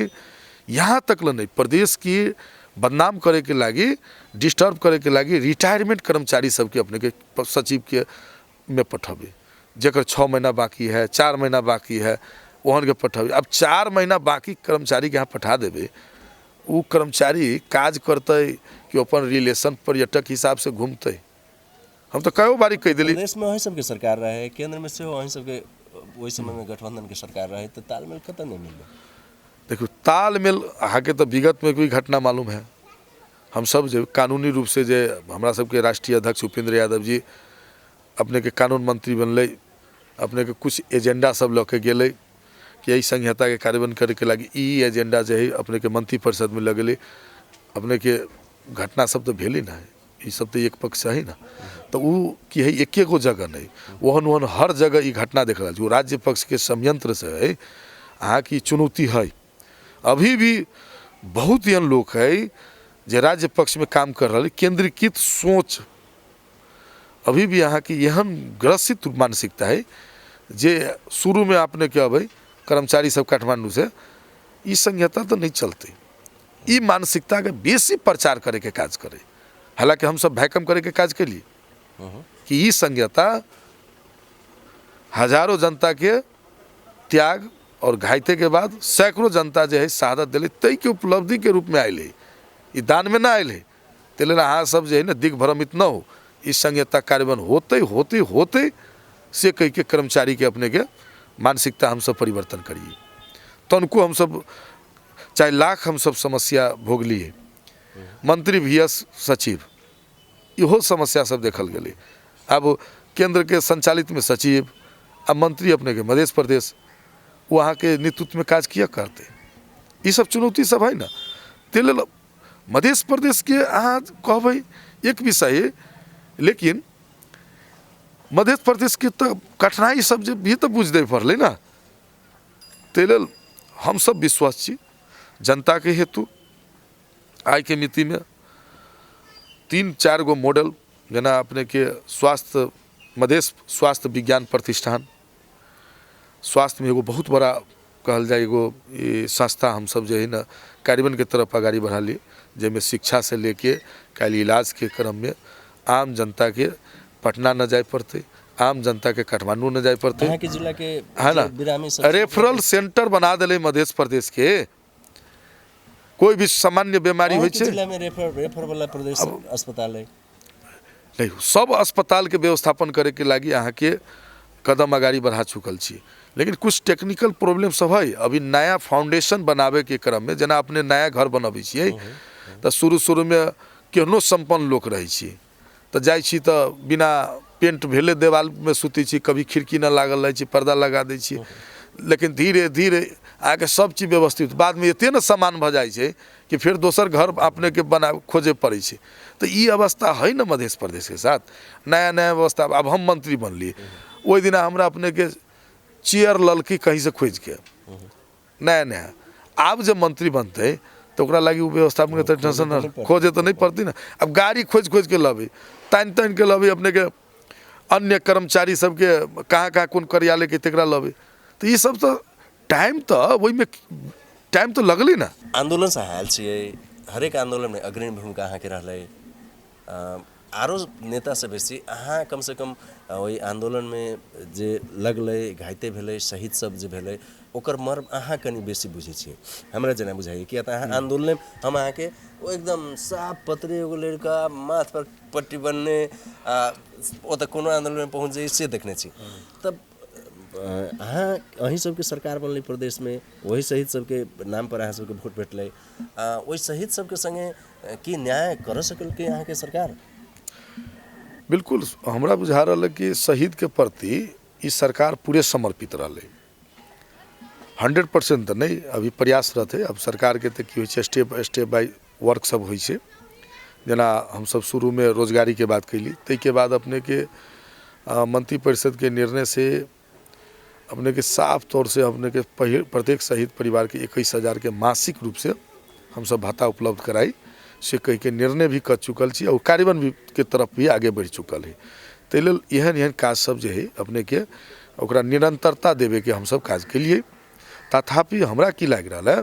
[SPEAKER 2] यहाँ तक ल नहि प्रदेशके बदनाम करैके लागि, डिस्टर्ब करैके लागि रिटायरमेंट कर्मचारी सबके अपनेके सचिवके में पठबै, जकर 6 महीना बाकी है, 4 महीना बाकी है, ओहनके पठबै। अब 4 महीना बाकी कर्मचारीके अहाँ पठा देबै, ओ कर्मचारी काज करतै कि अपन रिलेशन पर्यटक हिसाबसँ घूमतै? हम तऽ कयो बारी कहि देली।
[SPEAKER 1] प्रदेशमे अहीं सबके सरकार रहै, केन्द्रमे सेहो अहीं सबके ओहि समयमे गठबंधनके सरकार रहै, तऽ तालमेल कतऽ नहि मिललै?
[SPEAKER 2] देखियौ, तालमेल अहाँके तऽ विगतमे कोई घटना मालूम है। हमसब जे कानूनी रूपसँ जे हमरा सबके राष्ट्रीय अध्यक्ष उपेंद्र यादव जी अपनेके कानून मंत्री बनलै, अपनेके कुछ एजेंडा सब लऽ के गेलै कि एहि संहिताके कार्यान्वयन करैके लागि ई एजेंडा जे है अपनेके मंत्रिपरिषदमे लऽ गेलै। अपनेके घटना सब तऽ भेलै ने। ई सब तऽ एक पक्ष है ने। तऽ ओ की है, एके गो जगह नहि, ओहन ओहन हर जगह ई घटना देख रहल छी। ओ राज्य पक्षके संयंत्र से है अहाँके ई चुनौती है। अभी भी बहुत एहन लोक है जे राज्य पक्षमे काम कर रहल, केंद्रीकृत सोच अभी भी अहाँके एहन ग्रसित मानसिकता है जे शुरूमे अपनेके अबै कर्मचारी सब काठमाण्डूसँ ई संहिता तऽ नहि चलतै, ई मानसिकताके बेसी प्रचार करैके काज करै। हालाँकि हमसब वैकम करैके काज केलियै कि ई संहिता हजारो जनताके त्याग और घायते के बाद सैकड़ों जनता जे है शहादत दिले, ताहिके उपलब्धिके रूपमे आयल है, ई दानमे ना आयल है। ताहि लेल अहाँ सब जे है ने दिग्भ्रमित न हो, ई संहिता कार्यान्वयन होतै होतै होतै से कहिके कर्मचारीके अपनेके मानसिकता हमसब परिवर्तन करिए। तनको हमसब चाहे लाख हमसब समस्या भोगलिए, मंत्री भी सचिव इहो समस्या सब देखल गेलै। आब केन्द्रके संचालितमे सचिव आ मंत्री अपनेके मध्य प्रदेश, ओ अहाँके नेतृत्वमे काज किया करतै? ई सब चुनौती सब है ने। ताहि लेल मध्य प्रदेशके अहाँ कहबै एक विषय, लेकिन मध्य प्रदेशके तऽ कठिनाइ सब जे भी तऽ बुझ दै पड़लै ने। ताहि लेल हमसब विश्वस्त छी जनताके हेतु। आइके मितिमे 3-4 गो मॉडल, जेना अपनेके स्वास्थ्य मधेश स्वास्थ्य विज्ञान प्रतिष्ठान, स्वास्थ्यमे एगो बहुत बड़ा कहल जाय एगो ई संस्था हमसब जे है ने कार्यान्वयनके तरफ अगाड़ी बढ़ाली, जाहिमे शिक्षा से लेके काल्हि इलाजके क्रममे आम जनताके पटना न जाय पड़तै, आम जनताके काठमांडू न जाय पड़तै।
[SPEAKER 1] अहाँके जिलाके
[SPEAKER 2] है ना,
[SPEAKER 1] बिरामी सब
[SPEAKER 2] रेफरल सेंटर बना देले मध्य प्रदेश के। कोई भी सामान्य बीमारी होइ
[SPEAKER 1] अहाँके
[SPEAKER 2] छै
[SPEAKER 1] जिलामे रेफर रेफर वाला प्रदेश अस्पताल है
[SPEAKER 2] नहीं, सब अस्पताल के व्यवस्थापन करे के लागी अहाँके कदम अगाड़ी बढ़ा चुकल छी, लेकिन कुछ टेक्निकल प्रॉब्लम सब है। अभी नया फाउंडेशन बनावे के क्रम में, जेना अपने नया घर बनबै छियै तऽ शुरू शुरूमे केहनो सम्पन्न लोक रहै छी तऽ जाइ छी तऽ बिना पेंट भेले देवालमे सुतै छी, कभी खिड़की नहि लागल रहै छै, पर्दा लगा दै छियै, लेकिन धीरे धीरे अहाँके सब चीज व्यवस्थित बादमे एते ने सामान भऽ जाइ छै कि फेर दोसर घर अपनेके बना खोजे पड़ै छै। तऽ ई अवस्था है ने मध्य प्रदेशके साथ। नया नया व्यवस्था, आब हम मंत्री बनलियै, ओहि दिना हमरा अपनेके चेयर ललकी कहींसँ खोजिके नया नया। आब जे मंत्री बनतै तऽ ओकरा लागी ओ व्यवस्थापनके तऽ टेंशन खोजे तऽ नहि पड़तै ने। आब गाड़ी खोजि खोजिके लबै, तानि तानिके लबै, अपनेके अन्य कर्मचारी सबके कहाँ कहाँ कोन कार्यालयके तकरा लबै, तऽ ई सब तऽ टाइम तऽ ओहिमे टाइम तऽ लगलै ने।
[SPEAKER 1] आन्दोलनसँ आयल छियै, हरेक आन्दोलनमे अग्रणी भूमिका अहाँके रहलै, आरो नेतासँ बेसी अहाँ कमसँ कम ओहि आन्दोलनमे जे लगलै, घाइते भेलै, शहीद सब जे भेलै, ओकर मर्म अहाँ कनि बेसी बुझै छियै हमरा जेना बुझाइए, किया तऽ अहाँ आन्दोलने हम अहाँके ओ एकदम साफ पतरे एगो लड़का माथ पर पट्टी बन्हने आ ओतऽ कोनो आन्दोलनमे पहुँच जाइए से देखने छी। तब अहाँ अहीं सबके सरकार बनलै प्रदेशमे, ओहि शहीद सबके नाम पर अहाँ सबके वोट भेटलै, ओहि शहीद सबके सङ्गे की न्याय कर सकलकै अहाँके सरकार?
[SPEAKER 2] बिल्कुल, हमरा बुझा रहल है कि शहीदके प्रति ई सरकार पूरे समर्पित रहलै। 100% तऽ नहि, अभी प्रयासरत है। अब सरकारके तऽ की होइ छै, स्टेप स्टेप बाय वर्क सब होइ छै। जेना हमसब शुरूमे रोजगारीके बात कयली, ताहिके बाद अपनेके मंत्रिपरिषदके निर्णय से अपनेके साफ तौर से अपनेके प्रत्येक शहीद परिवारके 21,000 के मासिक रूप से हमसब भत्ता उपलब्ध कराई से कहिके निर्णय भी कर चुकल छी और कार्यान्वयन भी के तरफ भी आगे बढ़ि चुकल है। ताहि लेल एहन एहन काज सब जे है अपनेके ओकरा निरंतरता देबेके हमसब काज केलिए। तथापि हमरा की लागि रहल है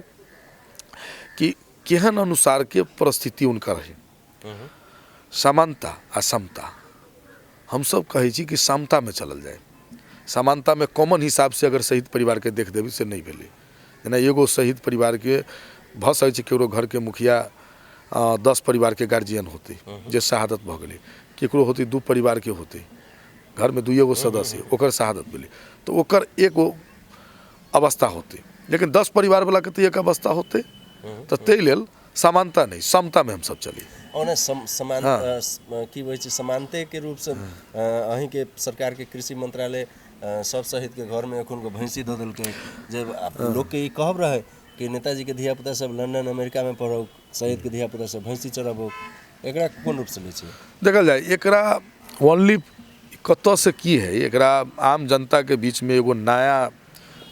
[SPEAKER 2] कि केहन अनुसारके परिस्थिति हुनकर है, समानता आ समता, हमसब कहै छी कि समतामे चलल जाय। समानतामे कॉमन हिसाबसँ अगर शहीद परिवारके देख देबै से नहि भेलै। जेना एगो शहीद परिवारके भऽ सकै छै केकरो घरके मुखिया 10 परिवारके गार्जियन होतै जे शहादत भऽ गेलै, केकरो होतै 2 परिवारके होतै, घरमे 2 गो सदस्य ओकर शहादत भेलै तऽ ओकर एगो अवस्था होतै, लेकिन 10 परिवारवलाके तऽ एक अवस्था होतै। तऽ ताहि लेल समानता नहि, समतामे हमसब चली।
[SPEAKER 1] ओना समान की होइ छै, समानतेके रूपसँ अहीँके सरकारके कृषि मंत्रालय सब शहीदके घरमे एखन भैंसी दऽ देलकै। जे लोकके ई कहब रहै कि नेताजीके धियापुता सब लंडन अमेरिकामे पढ़ौ, शहीदके धियापुता सब भैंसी चढ़ाबौ, एकरा कोन रूपसँ लै छै?
[SPEAKER 2] देखल जाय, एकरा ओनली कतऽसँ की है, एकरा आम जनताके बीचमे एगो नया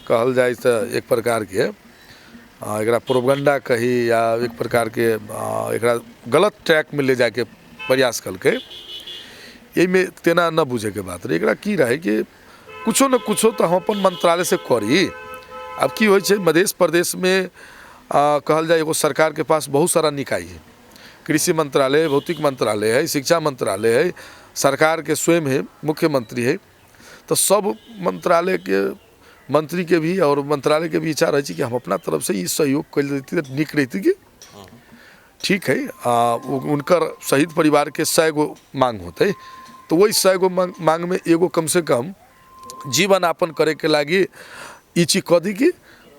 [SPEAKER 2] कहल जाय तऽ एक प्रकारके एकरा प्रोपगंडा कही या एक प्रकारके एकरा गलत ट्रैकमे ले जायके प्रयास केलकै। एहिमे तेना न बुझैके बात रहै। एकरा की रहै कि कुछो ने कुछो तऽ हम अपन मंत्रालयसँ करी। आब की होइ छै, मध्य प्रदेशमे कहल जाय एगो सरकारके पास बहुत सारा निकाय है, कृषि मंत्रालय है, भौतिक मंत्रालय है, शिक्षा मंत्रालय है, सरकारके स्वयं है, मुख्यमंत्री है, तऽ सब मंत्रालयके मंत्रीके भी और मंत्रालयके भी इच्छा रहै छै कि हम अपना तरफसँ ई सहयोग कयल जैती तऽ नीक रहितै। कि ठीक है, हुनकर शहीद परिवारके 100 गो मांग होतै तऽ ओहि 100 गो मांगमे एगो कमसँ कम जीवन यापन करैके लागि ई चीज कऽ दी कि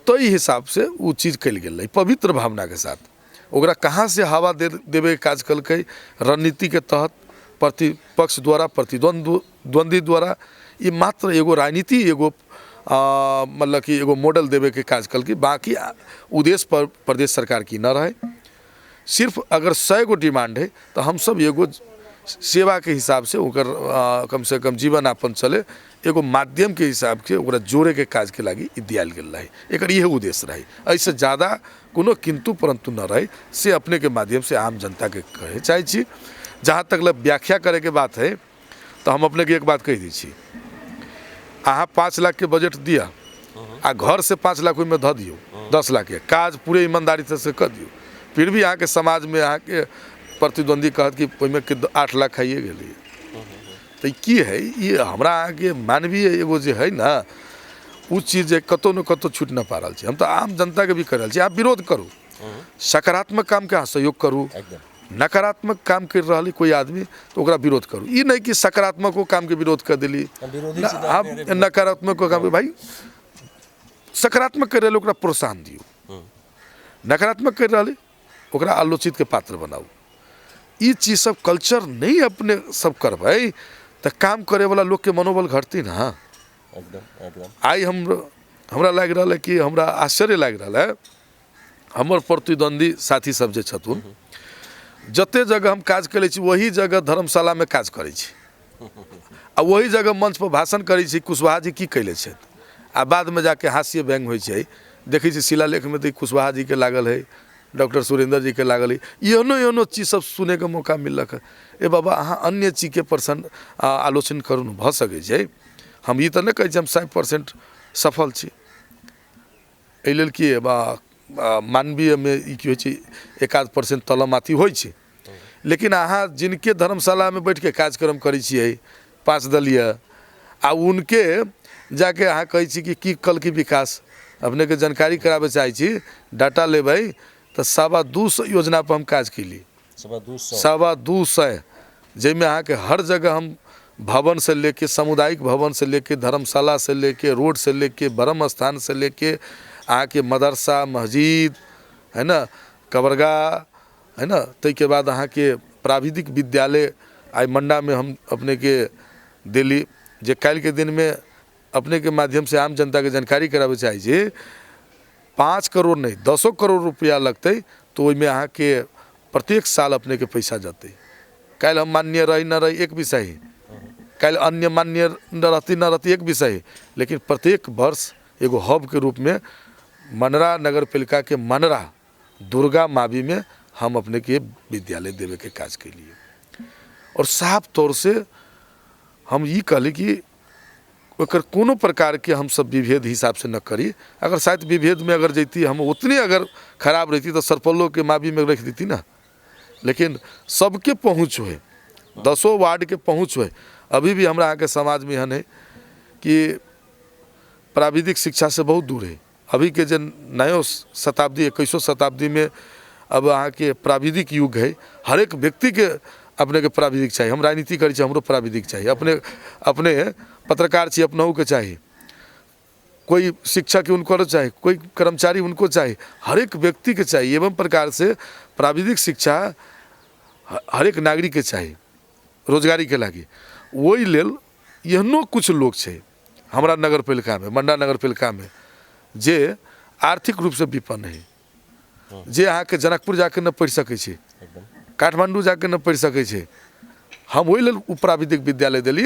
[SPEAKER 2] ताहि हिसाबसँ ओ चीज कयल गेल रहै पवित्र भावनाके साथ। ओकरा कहाँ से हवा देबैके काज केलकै रणनीतिके तहत प्रतिपक्ष द्वारा, प्रतिद्वंद्वी द्वारा, ई मात्र एगो राजनीति एगो मतलब कि एगो मॉडल देबैके काज केलकै। बाकी उद्देश्य पर प्रदेश सरकार की न रहै। सिर्फ अगर 100 गो डिमांड है तऽ हमसब एगो सेवाके हिसाबसँ ओकर कमसँ कम जीवन यापन चले एगो माध्यमके हिसाबसँ ओकरा जोड़ैके काजके लागि ई दियाल गेल रहै। एकर इहे उद्देश्य रहै, एहिसँ ज्यादा कोनो किन्तु परन्तु न रहै। से अपनेके माध्यमसँ आम जनताके कहै चाहै छी। जहाँ तक लए व्याख्या करैके बात है तऽ हम अपनेके एक बात कहि दै छी, अहाँ 5 लाखके बजट दिअ आ घरसँ 5 लाख ओहिमे धऽ दियौ, 10 लाखके काज पूरे ईमानदारीसँ कऽ दियौ, फिर भी अहाँके समाजमे अहाँके प्रतिद्वंदी कहत कि ओहिमे के 8 लाख खाइए गेलै। तऽ की है, ई हमरा अहाँके मानवीय एगो जे है ने ओ चीज जे कतहु ने कतहु छूटि नहि पा रहल छै। हम तऽ आम जनताके भी कहि रहल छी, अहाँ विरोध करू, सकारात्मक कामके अहाँ सहयोग करू, नकारात्मक काम करि रहल है कोइ आदमी तऽ ओकरा विरोध करू। ई नहि कि सकारात्मको कामके विरोध कऽ देली, नकारात्मको काम, भाइ सकारात्मक करि रहल ओकरा प्रोत्साहन दियौ, नकारात्मक करि रहल ओकरा आलोचितके पात्र बनाउ। ई चीज सब कल्चर नहि अपने सब करबै तऽ काम करैवला लोकके मनोबल घटतै ने। आइ हमरा लागि रहल है कि हमरा आश्चर्य लागि रहल है, हमर प्रतिद्वंदी साथी सब जे छथुन जते जगह हम काज करै छी वही जगह धर्मशालामे काज करै छी आ वही जगह मंच पर भाषण करै छी कुशवाहा जी की कैले छथि, आ बादमे जाके हास्य व्यंग होइ छै। देखै छी शिलालेखमे तऽ कुशवाहा जीके लागल है, डॉक्टर सुरेंद्र जीके लागल है, एहनो एहनो चीज सब सुनैके मौका मिललक। ए बाबा, अहाँ अन्य चीजके प्रसन्न आलोचना करू ने, भऽ सकै छै। हम ई तऽ नहि कहै छी हम 100% सफल छी, एहि लेल कि बा मानवीयमे ई की होइ छै 1-आध% तलम अथी होइ छै, लेकिन अहाँ जिनके धर्मशालामे बैठके कार्यक्रम करै छियै 5 दलीय आ उनके जाके अहाँ कहै छी कि की कल की विकास। अपनेके जानकारी कराबै चाहै छी, डाटा लेबै तऽ 225 योजनापर हम काज केली, 225, जाहिमे अहाँके हर जगह हम भवन से लेके सामुदायिक भवन से लेके धर्मशाला से लेके रोड से लेके ब्रह्म स्थान से लेके अहाँके मदरसा मस्जिद है न, कबरगाह है न, ताहिके बाद अहाँके प्राविधिक विद्यालय आइ मंडामे हम अपनेके देली, जे काल्हिके दिनमे अपनेके माध्यमसँ आम जनताके जानकारी कराबै चाहै छी। 5 करोड़ नहि 10 करोड़ रुपैआ लगतै तऽ ओहिमे अहाँके प्रत्येक साल अपनेके पैसा जेतै। काल्हि हम मान्य रही न रही एक विषय है, काल्हि अन्य मान्य न रहती न रहती एक विषय है, लेकिन प्रत्येक वर्ष एगो हबके रूपमे मनरा नगरपालिकाके मनरा दुर्गा मावीमे हम अपनेके विद्यालय देबेके काज केलिए। और साफ तौर से हम ई कहली कि ओकर कोनो प्रकारके हमसब विभेद हिसाबसँ न करी। अगर शायद विभेदमे अगर जैती हम उतने अगर खराब रहती तऽ सरपल्लोके मावीमे रखि देती ना, लेकिन सबके पहुँच होइ, 10 वार्डके पहुँच होइ। अभी भी हमरा अहाँके समाजमे एहन है कि प्राविधिक शिक्षासँ बहुत दूर है। अभीके जे नयो शताब्दी 21 शताब्दीमे अब अहाँके प्राविधिक युग है, हरेक व्यक्तिके अपनेके प्राविधिक चाही। हम राजनीति करै छी, हमरो प्राविधिक चाही, अपने अपने पत्रकार छी अपनहुके चाही, कोई शिक्षक उनको चाही, कोई कर्मचारी उनको चाही, हरेक व्यक्तिके चाही। एवं प्रकारसँ प्राविधिक शिक्षा हरेक नागरिकके चाही रोजगारीके लागि। ओहि लेल एहनो किछु लोक छै हमरा नगरपालिकामे, मंडा नगरपालिकामे, जे आर्थिक रूपसँ विपन्न है, जे अहाँके जनकपुर जाके नहि पढ़ि सकै छै, काठमाण्डू जाके नहि पढ़ि सकै छै। हम ओहि लेल ओ प्राविधिक विद्यालय देली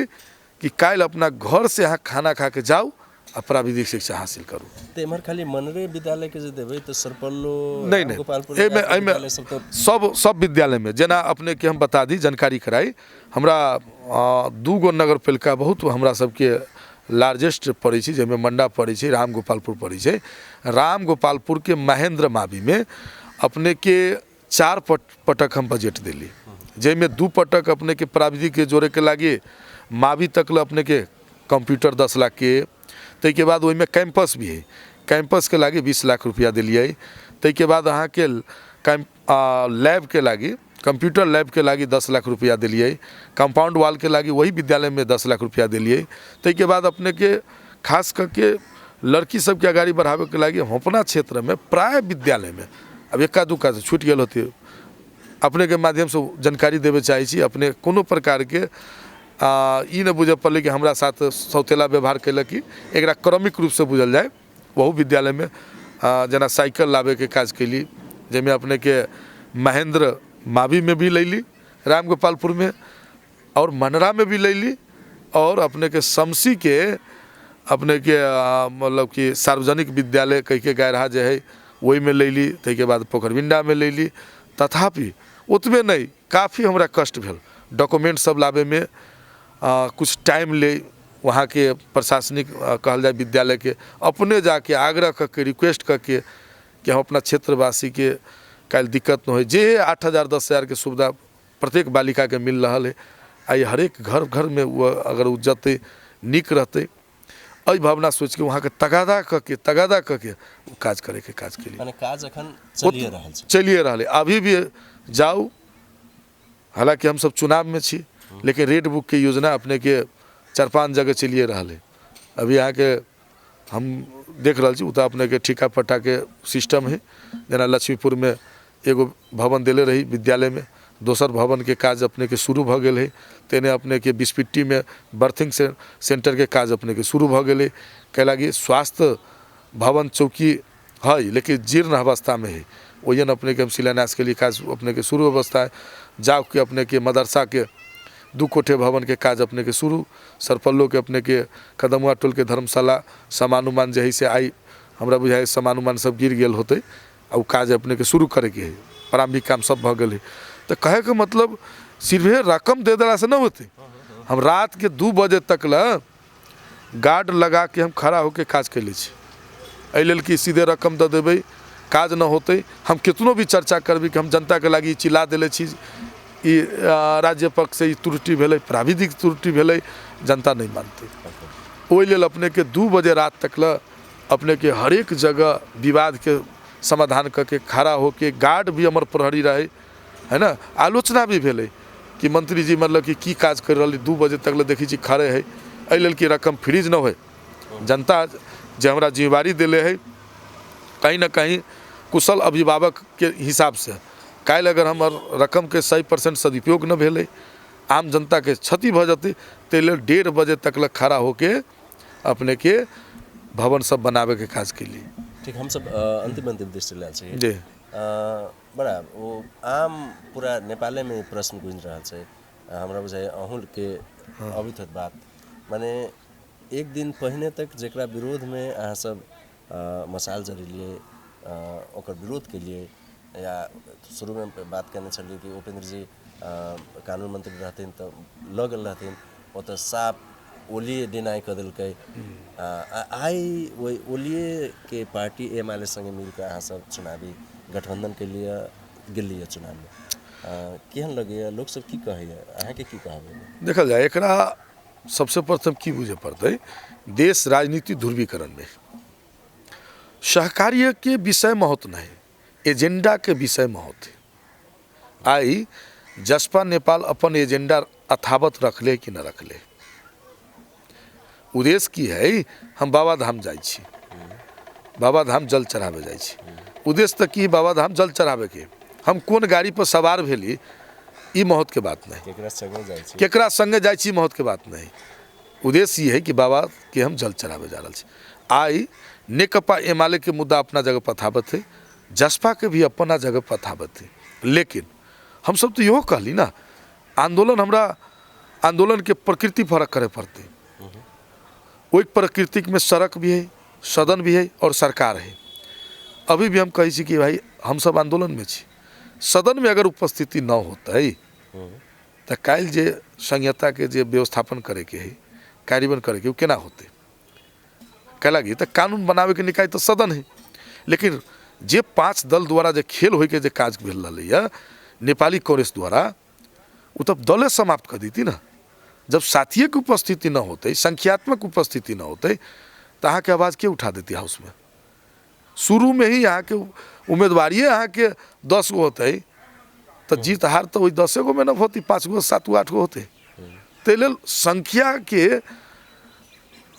[SPEAKER 2] कि काल्हि अपना घरसँ अहाँ खाना खा के जाउ आ प्राविधिक शिक्षा हासिल करू।
[SPEAKER 1] तऽ एम्हर खाली मनरे विद्यालयके जे देबै तऽ सरपल्लो,
[SPEAKER 2] नहि नहि,
[SPEAKER 1] गोपालपुर
[SPEAKER 2] एहिमे एहिमे
[SPEAKER 1] विद्यालय सब तऽ
[SPEAKER 2] सब सब विद्यालयमे, जेना अपनेके हम बता दी, जानकारी कराई, हमरा 2 गो नगरपालिका बहुत हमरा सबके लार्जेस्ट पड़ै छै, जाहिमे मंडा पड़ै छै, राम गोपालपुर पड़ै छै। राम गोपालपुरके महेंद्र मावीमे अपनेके 4 पटक हम बजट देली, जाहिमे 2 पटक अपनेके प्राविधिकके जोड़ैके लागि मावी तक ले अपनेके कंप्यूटर 10 लाख के, ताहिके बाद ओहिमे कैंपस भी है, कैंपसके लागि 20 लाख रुपया देलियै। ताहिके बाद अहाँके लैबके लागि, कंप्यूटर लैबके लागि 10 लाख रुपया देलियै। कंपाउंड वालके लागि वही विद्यालयमे 10 लाख रुपया देलियै। ताहिके बाद अपनेके खास करके लड़की सबके अगाडि बढ़ाबैके लागि हम अपना क्षेत्रमे प्राय विद्यालयमे, आब एक्का दुक्का तऽ छूटि गेल होतै, अपनेके माध्यमसँ जानकारी देबे चाहै छी। अपने कोनो प्रकारके ई नहि बुझऽ पड़लै कि हमरा साथ सौतेला व्यवहार कयलक, कि एकरा क्रमिक रूपसँ बुझल जाय। ओहू विद्यालयमे जेना साइकिल लाबैके काज कयली, जाहिमे अपनेके महेंद्र मावीमे भी लैली, राम गोपालपुरमे आओर मनरामे भी लैली, आओर अपनेके शमसीके अपनेके मतलब कि सार्वजनिक विद्यालय कहिके गायरहा जे हइ ओहिमे लैली। ताहिके बाद पोखरबिंडामे लैली। तथापि ओतबे नहि, काफी हमरा कष्ट भेल डॉक्यूमेंट सब लाबैमे, कुछ टाइम ले वहाँके प्रशासनिक कहल जाय विद्यालयके, अपने जाके आग्रह कऽ के, रिक्वेस्ट कऽ के कि हम अपना क्षेत्रवासीके काल्हि दिक्कत नहि होइ, जे 8 हजार 10 हजारके सुविधा प्रत्येक बालिकाके मिल रहल है, आइ हरेक घर घरमे ओ अगर ओ जतै नीक रहतै, एहि भावना सोचिके वहाँके तगादा कऽ के ओ काज करैके काज केलियै।
[SPEAKER 1] माने काज अखन चलिए रहल छै।
[SPEAKER 2] चलिए रहलै। अभी भी जाउ, हालाँकि हमसब चुनावमे छी, लेकिन रेड बुक के योजना अपनेके 4-5 जगह चलिए रहल है। अभी अहाँके हम देख रहल छी, ओ तऽ अपनेके ठिका पट्टाके सिस्टम है। जेना लक्ष्मीपुरमे एगो भवन देले रही विद्यालयमे, दोसर भवनके काज अपनेके शुरू भऽ गेल है। तेने अपनेके बिस्पिट्टीमे बर्थिंग सेंटरके काज अपनेके शुरू भऽ गेलै। कै लागी स्वास्थ्य भवन चौकी है, लेकिन जीर्ण अवस्थामे है, ओहिहन अपनेके हम शिलान्यास के लिए काज अपनेके शुरू अवस्था है। जाके अपनेके मदरसाके 2 कोठे भवनके काज अपनेके शुरू, सरपल्लोके अपनेके कदमुआ टोलके धर्मशाला सामान उमान जे है से आइ हमरा बुझाइ सामान उमान सब गिर गेल होतै, आ ओ काज अपनेके शुरू करैके है। प्रारम्भिक काम सब भऽ गेल है। तऽ कहैके मतलब सिर्फे रकम दे देलासँ नहि होतै। हम रातके 2 बजे तक लए गार्ड लगा के हम खड़ा होके काज कैले छी। एहि लेल कि सीधे रकम दऽ देबै, काज नहि होतै। हम कितनो भी चर्चा करबै कि हम जनताके लागि ई चीज ला देले छी, ई राज्य पक्षसँ ई त्रुटि भेलै, प्राविधिक त्रुटि भेलै, जनता नहि मानतै। ओहि लेल अपनेके 2 बजे रात तक लए अपनेके हरेक जगह विवादके समाधान कऽ के खड़ा होके, गार्ड भी हमर प्रहरी रहै है ने। आलोचना भी भेलै कि मंत्री जी मतलब कि की काज करि रहल, 2 बजे तक ले देखै छी खड़े है। एहि लेल कि रकम फ्रीज नहि होइ, जनता जे हमरा जिम्मेवारी देले है, कहीं न कहीं कुशल अभिभावकके हिसाबसँ काल्हि अगर हमर रकमके 100% सदुपयोग नहि भेलै, आम जनताके क्षति भऽ जेतै, ताहि लेल 1:30 बजे तक लए खड़ा होके अपनेके भवन सब बनाबैके काज केलियै।
[SPEAKER 1] ठीक, हमसब अन्तिम अन्तिम दृष्टि लायल छी।
[SPEAKER 2] जी।
[SPEAKER 1] बड़ा ओ आम पूरा नेपालेमे प्रश्न गुंजि रहल छै, हमरा बुझाइए अहूँके अबैत होत बात। माने एक दिन पहिने तक जेकरा विरोधमे अहाँ सब मसाल जरेलियै, ओकर विरोध केलियै, या शुरूमे बात केने छलियै कि उपेन्द्र जी कानून मन्त्री रहथिन तऽ लऽ गेल रहथिन, ओतऽ साफ ओलिए डिनाइ कऽ देलकै। आइ ओहि ओलिएके पार्टी एमाले सँगे मिलके अहाँ सब चुनावी गठबन्धन केलियै, गेलियै चुनावमे, केहन लगैए? लोकसब की कहैए? अहाँके की कहब एहिमे?
[SPEAKER 2] देखल जाय, एकरा सबसे प्रथम की बुझे पड़तै, देश राजनीति ध्रुवीकरण में, सहकार्य के विषय महत्व नहीं, एजेंडा के विषय महत्व है। आइ जसपा नेपाल अपन एजेंडा यथावत रखले कि न रखले? उद्देश्य की है? हम बाबा धाम जाइ छी, बाबा धाम जल चढ़ाबे जाइ छी। उद्देश्य तऽ की? बाबा धाम जल चढ़ाबे के। हम कोन गाड़ी पर सवार भेली, ई महत्व के बात नहीं।
[SPEAKER 1] केकरा संगे जाइ छी।
[SPEAKER 2] केकरा संगे जाइ छी, महत्व के बात नहीं। उद्देश्य ई है कि बाबा के हम जल चढ़ाबे जा रहल छी। आइ नेकपा एमाले के मुद्दा अपना जगह पर यथावत है, जसपा के भी अपना जगह पर यथावत है, लेकिन हमसब तऽ इहो कहली ने, आन्दोलन हमरा आन्दोलनके प्रकृति फरक करे पड़तै। ओहि प्रकृतिमे सड़क भी है, सदन भी है और सरकार है। अभी भी हम कहै छी कि भाई हमसब आन्दोलनमे छी, सदनमे अगर उपस्थिति न होतै तऽ काल्हि जे संहिताके जे व्यवस्थापन करैके है, कार्यान्वयन करैके, ओ केना होतै? कैलाकि तऽ कानून बनाबैके निकाय तऽ सदन है, लेकिन जे 5 दल द्वारा जे खेल होइके जे काज भेल रहलैए नेपाली कांग्रेस द्वारा, ओ तऽ दले समाप्त कऽ देती ने। जब साथियेके उपस्थिति न होतै, संख्यात्मक उपस्थिति न होतै, तऽ अहाँके आवाज के उठा देती हाउसमे? शुरूमे ही अहाँके उम्मीदवारिये अहाँके 10 गो होतै तऽ जीत हार तऽ ओहि 10 गोमे न होतै, 5 गो 7 गो 8 गो होतै। ताहि लेल संख्याके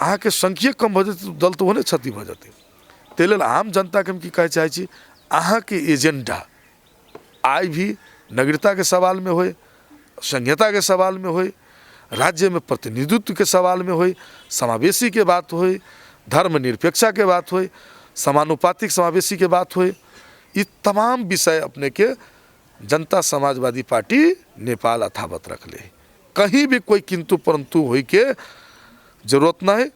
[SPEAKER 2] अहाँके संख्ये कम भऽ जेतै, दल तऽ ओहने क्षति भऽ जेतै। ताहि लेल आम जनताके हम की कहै चाहै छी, अहाँके एजेंडा आइ भी नागरिकताके सवालमे होइ, संहिताके सवालमे होइ, राज्यमे प्रतिनिधित्वके सवालमे होइ, समावेशीके बात होइ, धर्मनिरपेक्षताके बात होइ, समानुपातिक समावेशीके बात होइ, ई तमाम विषय अपनेके जनता समाजवादी पार्टी नेपाल अथावत रखले है। कहीं भी कोई किंतु परंतु होइके जरूरत नहीं है,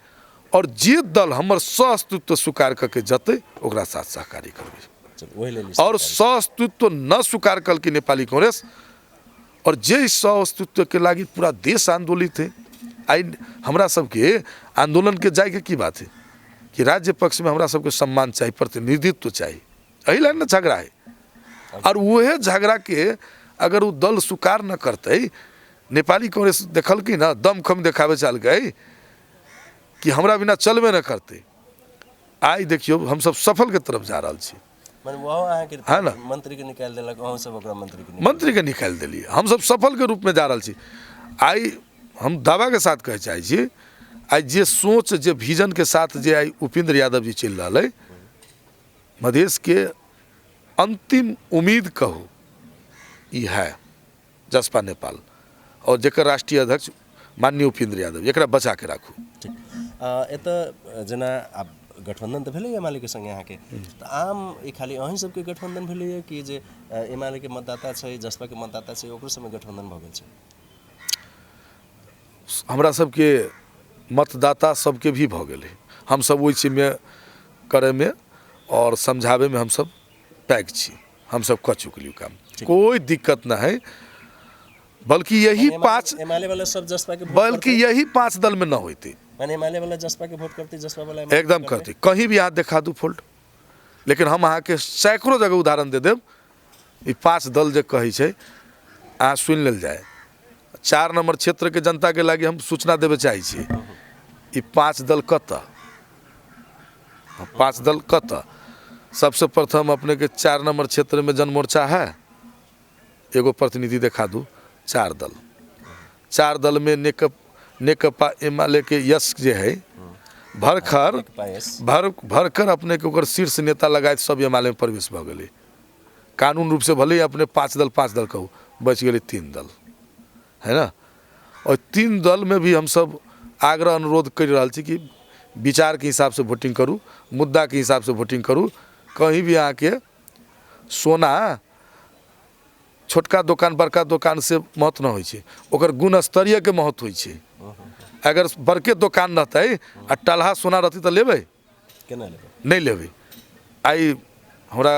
[SPEAKER 2] और जे दल हमर सअस्तित्व स्वीकार करके जतै ओकरा साथ सहकारी करबै। और सअस्तित्व न स्वीकार कलकै नेपाली कांग्रेस, और जे सअस्तित्व के लागी पूरा देश आंदोलित है। आइ हमरा सबके आंदोलन के जायके की बात है कि राज्य पक्ष में हमरा सबके सम्मान चाही, प्रतिनिधित्व चाही, एहि ला ने झगड़ा है। और वह झगड़ा के अगर वो दल स्वीकार न करते, नेपाली कांग्रेस देखलकै ना, दमखम देखाबे चलकै कि हमरा बिना चलबे न करते। आइ देखियौ हमसब सफल के तरफ जा रहल छी।
[SPEAKER 1] है ना, मंत्री के निकालि देलक, अहूँ सब ओकरा
[SPEAKER 2] मंत्री के निकालि देलियै, हमसब सफल के रूप में जा रहल छी। आइ हम दावा के साथ कहै चाहै छी, आइ जे सोच जे विजन के साथ जे आइ उपेंद्र यादव जी चलि रहल अइ, मधेश के अंतिम उम्मीद कहू ई है जसपा नेपाल, और जेकर राष्ट्रीय अध्यक्ष माननीय उपेंद्र यादव, एकरा बचा के राखू।
[SPEAKER 1] ठीक, एतऽ जेना आब गठबंधन तऽ भेलैए एमाले के संगे अहाँके, तऽ आम ई खाली अहीं सबके गठबंधन भेलैए कि जे एमाले के मतदाता छै, जसपा के मतदाता छै, ओकरो सबमे गठबंधन भऽ गेल छै?
[SPEAKER 2] हमरा सबके मतदाता सबके भी भऽ गेलै। हमसब ओहि चीजमे करैमे और समझाबैमे हमसब पैघ छी, हमसब कऽ चुकलियै काम, कोई दिक्कत न है। बल्कि यही पाँच
[SPEAKER 1] एमाले वाला सब जसपा के
[SPEAKER 2] बल्कि यही 5 दल में न होते,
[SPEAKER 1] माने एमाले वाला जसपा के वोट करते, जसपा वाला
[SPEAKER 2] एकदम करते, कहीं भी अहाँ देखा दू फोल्ट। लेकिन हम अहाँके सैकड़ों जगह उदाहरण दे देब। ई 5 दल जे कहै छै अहाँ सुनि लेल जाय। 4 नंबर क्षेत्र के जनता के लागी हम सूचना देवे चाहै छी, ई 5 दल कतऽ, 5 दल कतऽ? सबसे प्रथम अपने के 4 नंबर क्षेत्र में जनमोर्चा है, एगो प्रतिनिधि देखा दू। 4 दल, 4 दल में नेकपा एमाले के यश जे है भरखर भरखर अपने के ओकर शीर्ष नेता लगायत सब एमाले में प्रवेश भऽ गेलै। कानून रूप से भले ही अपने 5 दल 5 दल कहू, बचि गेलै 3 दल, है ना। और 3 दल में भी हमसब आग्रह अनुरोध करि रहल छी कि विचार के हिसाब से वोटिंग करू, मुद्दा के हिसाब से वोटिंग करू। कहीं भी अहाँके सोना छोटका दोकान बड़का दोकान से महत्व न होइ छै, ओकर गुणस्तरीय के महत्व होइ छै। अगर बड़के दोकान रहतै आ टलहा सोना रहतै तऽ लेबै?
[SPEAKER 1] केना लेबै?
[SPEAKER 2] नहि लेबै। आइ हमरा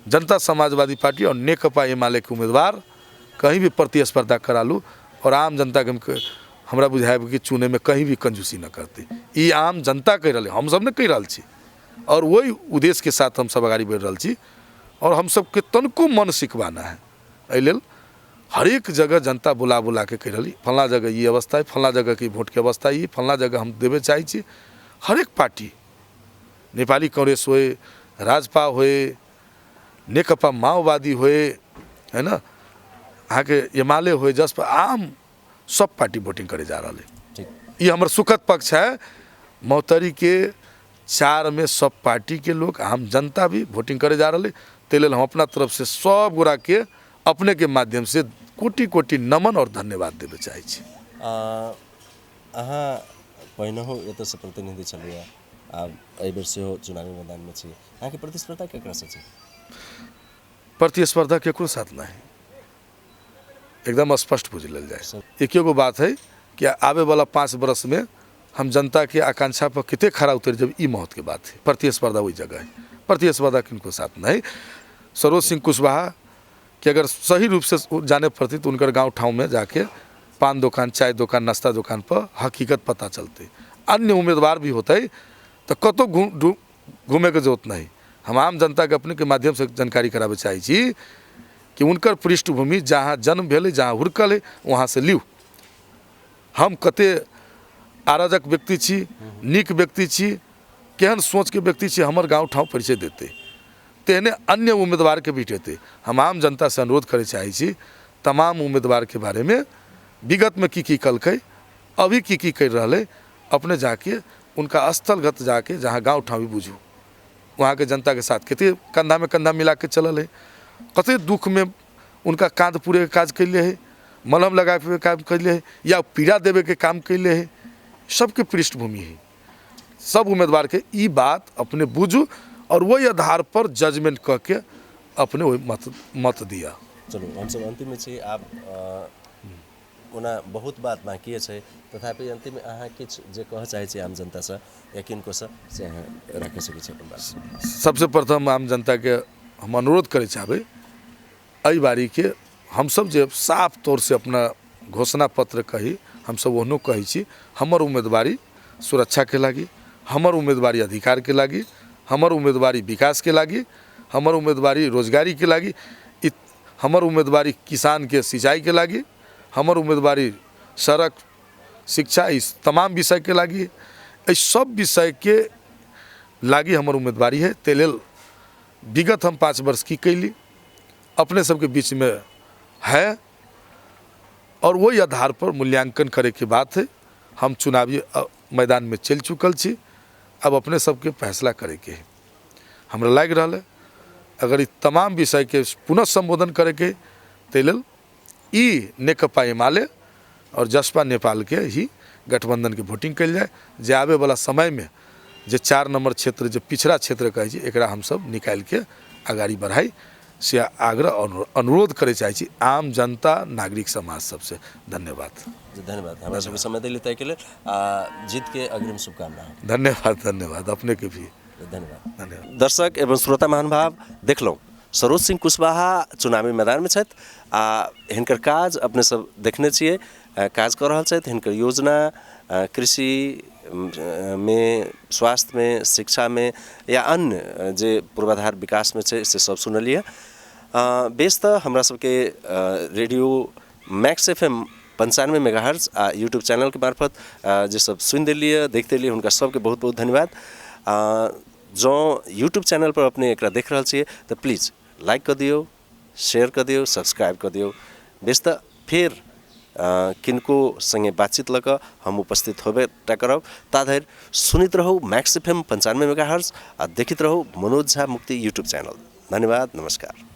[SPEAKER 2] जनता समाजवादी पार्टी और नेकपा एमाले के उम्मीदवार कहीं भी प्रतिस्पर्धा करा लू और आम जनता के हमरा बुझायब कि चुने में कहीं भी कंजूसी न करते। ई आम जनता कहि रहल, हम सब ने कहि रहल छी, और वही उद्देश्य के साथ हम सब अगाड़ी बढ़ि रहल छी। और हम सबके तनिको मन सिखवाना है, एहि लेल हरेक जगह जनता बुला बुला के कहि रहली फल्लाँ जगह ई अवस्था है, फल्लाँ जगह के वोट के अवस्था ई, फल्लाँ जगह हम देवे चाहै छी। हरेक पार्टी, नेपाली कांग्रेस होए, राजपा होए, नेकपा माओवादी होए, है ना, अहाँके एमाले होए, जसपा, आम सब पार्टी वोटिंग करे जा रहल है। ई हमर सुखद पक्ष है। महोत्तरी के 4 में सब पार्टी के लोग, आम जनता भी वोटिंग करे जा रहल है। ताहि लेल हम अपना तरफ से सब गोरा के अपने के माध्यम से कोटि कोटि नमन और धन्यवाद देवे चाहै छी।
[SPEAKER 1] अहाँ पहिनहु एतऽसँ प्रतिनिधि छलियै, आब एहिबेर सेहो चुनावी मैदानमे छी, अहाँके प्रतिस्पर्धा केकरासँ छै?
[SPEAKER 2] प्रतिस्पर्धा केकरो साथ नहि। एकदम स्पष्ट बुझि लेल जाय। एके गो बात है कि आबे वाला 5 वर्ष में हम जनता के आकांक्षा पर कते खरा उतरि जब, ई महत्व के बात है। प्रतिस्पर्धा वही जगह है, प्रतिस्पर्धा किनको साथ नहीं। सरोज सिंह कुशवाहा के अगर सही रूप से जाने पड़ती तो उनकर गाँव ठाव में जाके पान दुकान, चाय दुकान, नाश्ता दुकान पर हकीकत पता चलते। अन्य उम्मीदवार भी होते तो कतौ घूमे के जरूरत नहीं। हम आम जनता के अपने के माध्यम से जानकारी करावे चाहै छी कि उनकर पृष्ठभूमि जहाँ जन्म भेलै, जहाँ हुड़कल है, वहाँ से लिउ। हम कते अराजक व्यक्ति छी, नीक व्यक्ति छी, केहन सोचके व्यक्ति छी, हमर गाँव ठाव परिचय देतै। तेहने अन्य उम्मीदवारके भी हेतै। हम आम जनतासँ अनुरोध करै चाहै छी तमाम उम्मीदवारके बारेमे विगतमे की की कलकै, अभी की की करि रहलै, अपने जाके उनका स्थलगत जाके जहाँ गाँव ठाव भी बुझू, वहाँके जनताके साथ कते कंधा में कंधा मिला के चलल है, कते दुख में उनका काँध पूरे के काज कैले है, मलहम लगावे के काम कैले है या पीड़ा देवे के काम कैले है, सबके पृष्ठभूमि है। सब उम्मीदवार के ई बात अपने बुझू और वही आधार पर जजमेंट कऽ के अपने वही मत दिया।
[SPEAKER 1] चलू, हमसब अंतिममे छी। आब ओना बहुत बात बाँकिए छै, तथापि अंतिममे अहाँ किछु जे कहऽ चाहै छी आम जनतासँ या किनकोसँ, से अहाँ राखि सकै छी अपन बात।
[SPEAKER 2] सबसे प्रथम आम जनताके हम अनुरोध करै चाहबै, एहि बारीके हमसब जे साफ तौर से अपना घोषणा पत्र कही, हमसब ओहनो कहै छी, हमर उम्मीदवारी सुरक्षाके लागि, हमर उम्मीदवारी अधिकारके लागि, हमर उम्मीदवारी विकासके लागि, हमर उम्मीदवारी रोजगारीके लागि, हमर उम्मीदवारी किसानके सिंचाईके लागि, हमर उम्मीदवारी सड़क, शिक्षा, इस तमाम विषयके लागि, एहि सब विषयके लागि हमर उम्मीदवारी है। ताहि लेल विगत हम 5 वर्ष की कैली अपने सबके बीच में है और वही आधार पर मूल्यांकन करे के बात है। हम चुनावी मैदान में चलि चुकल छी, अब अपने सबके फैसला करे के है। हमरा लागि रहल है अगर ई तमाम विषय के पुनः संबोधन करे के ताहि लेल ई नेकपा एमाले और जसपा नेपाल के ही गठबंधन के वोटिंग कयल जाय, जे आबे वाला समय में जे 4 नंबर क्षेत्र जे पिछड़ा क्षेत्र कहै छी एकरा हमसब निकालि के अगाड़ी बढ़ाई, से आग्रह अनुरोध करे चाहै छी आम जनता नागरिक समाज सबसे। धन्यवाद।
[SPEAKER 1] धन्यवाद हमरा सबके समय देली ताहिके लेल, आ जीत के अग्रिम शुभकामना।
[SPEAKER 2] धन्यवाद, धन्यवाद अपने के भी।
[SPEAKER 1] धन्यवाद।
[SPEAKER 2] धन्यवाद।
[SPEAKER 1] दर्शक एवं श्रोता महानुभाव, देखलहुँ सरोज सिंह कुशवाहा चुनावी मैदानमे छथि आ हिनकर काज अपने सब देखने छियै, काज कऽ रहल छथि। हिनकर योजना कृषि में, स्वास्थ्य में, शिक्षा में या अन्य जे पूर्वाधार विकास में छै से सब सुनलियै। बेस तऽ हमरा सबके रेडियो मैक्स FM 95 megahertz आ यूट्यूब चैनलके मार्फत जे सब सुनि देलियै, देख देलियै, हुनका सबके बहुत बहुत धन्यवाद। जँ यूट्यूब चैनल पर अपने एकरा देख रहल छियै तऽ प्लीज लाइक कऽ दियौ, शेयर कऽ दियौ, सब्सक्राइब कऽ दियौ। बेस तऽ फेर किनको संगे बातचीत लऽ कऽ हम उपस्थित होबे टा करब। ता धरि सुनैत रहू मैक्स FM 95 megahertz आ देखैत रहू मनोज झा मुक्ति यूट्यूब चैनल। धन्यवाद, नमस्कार।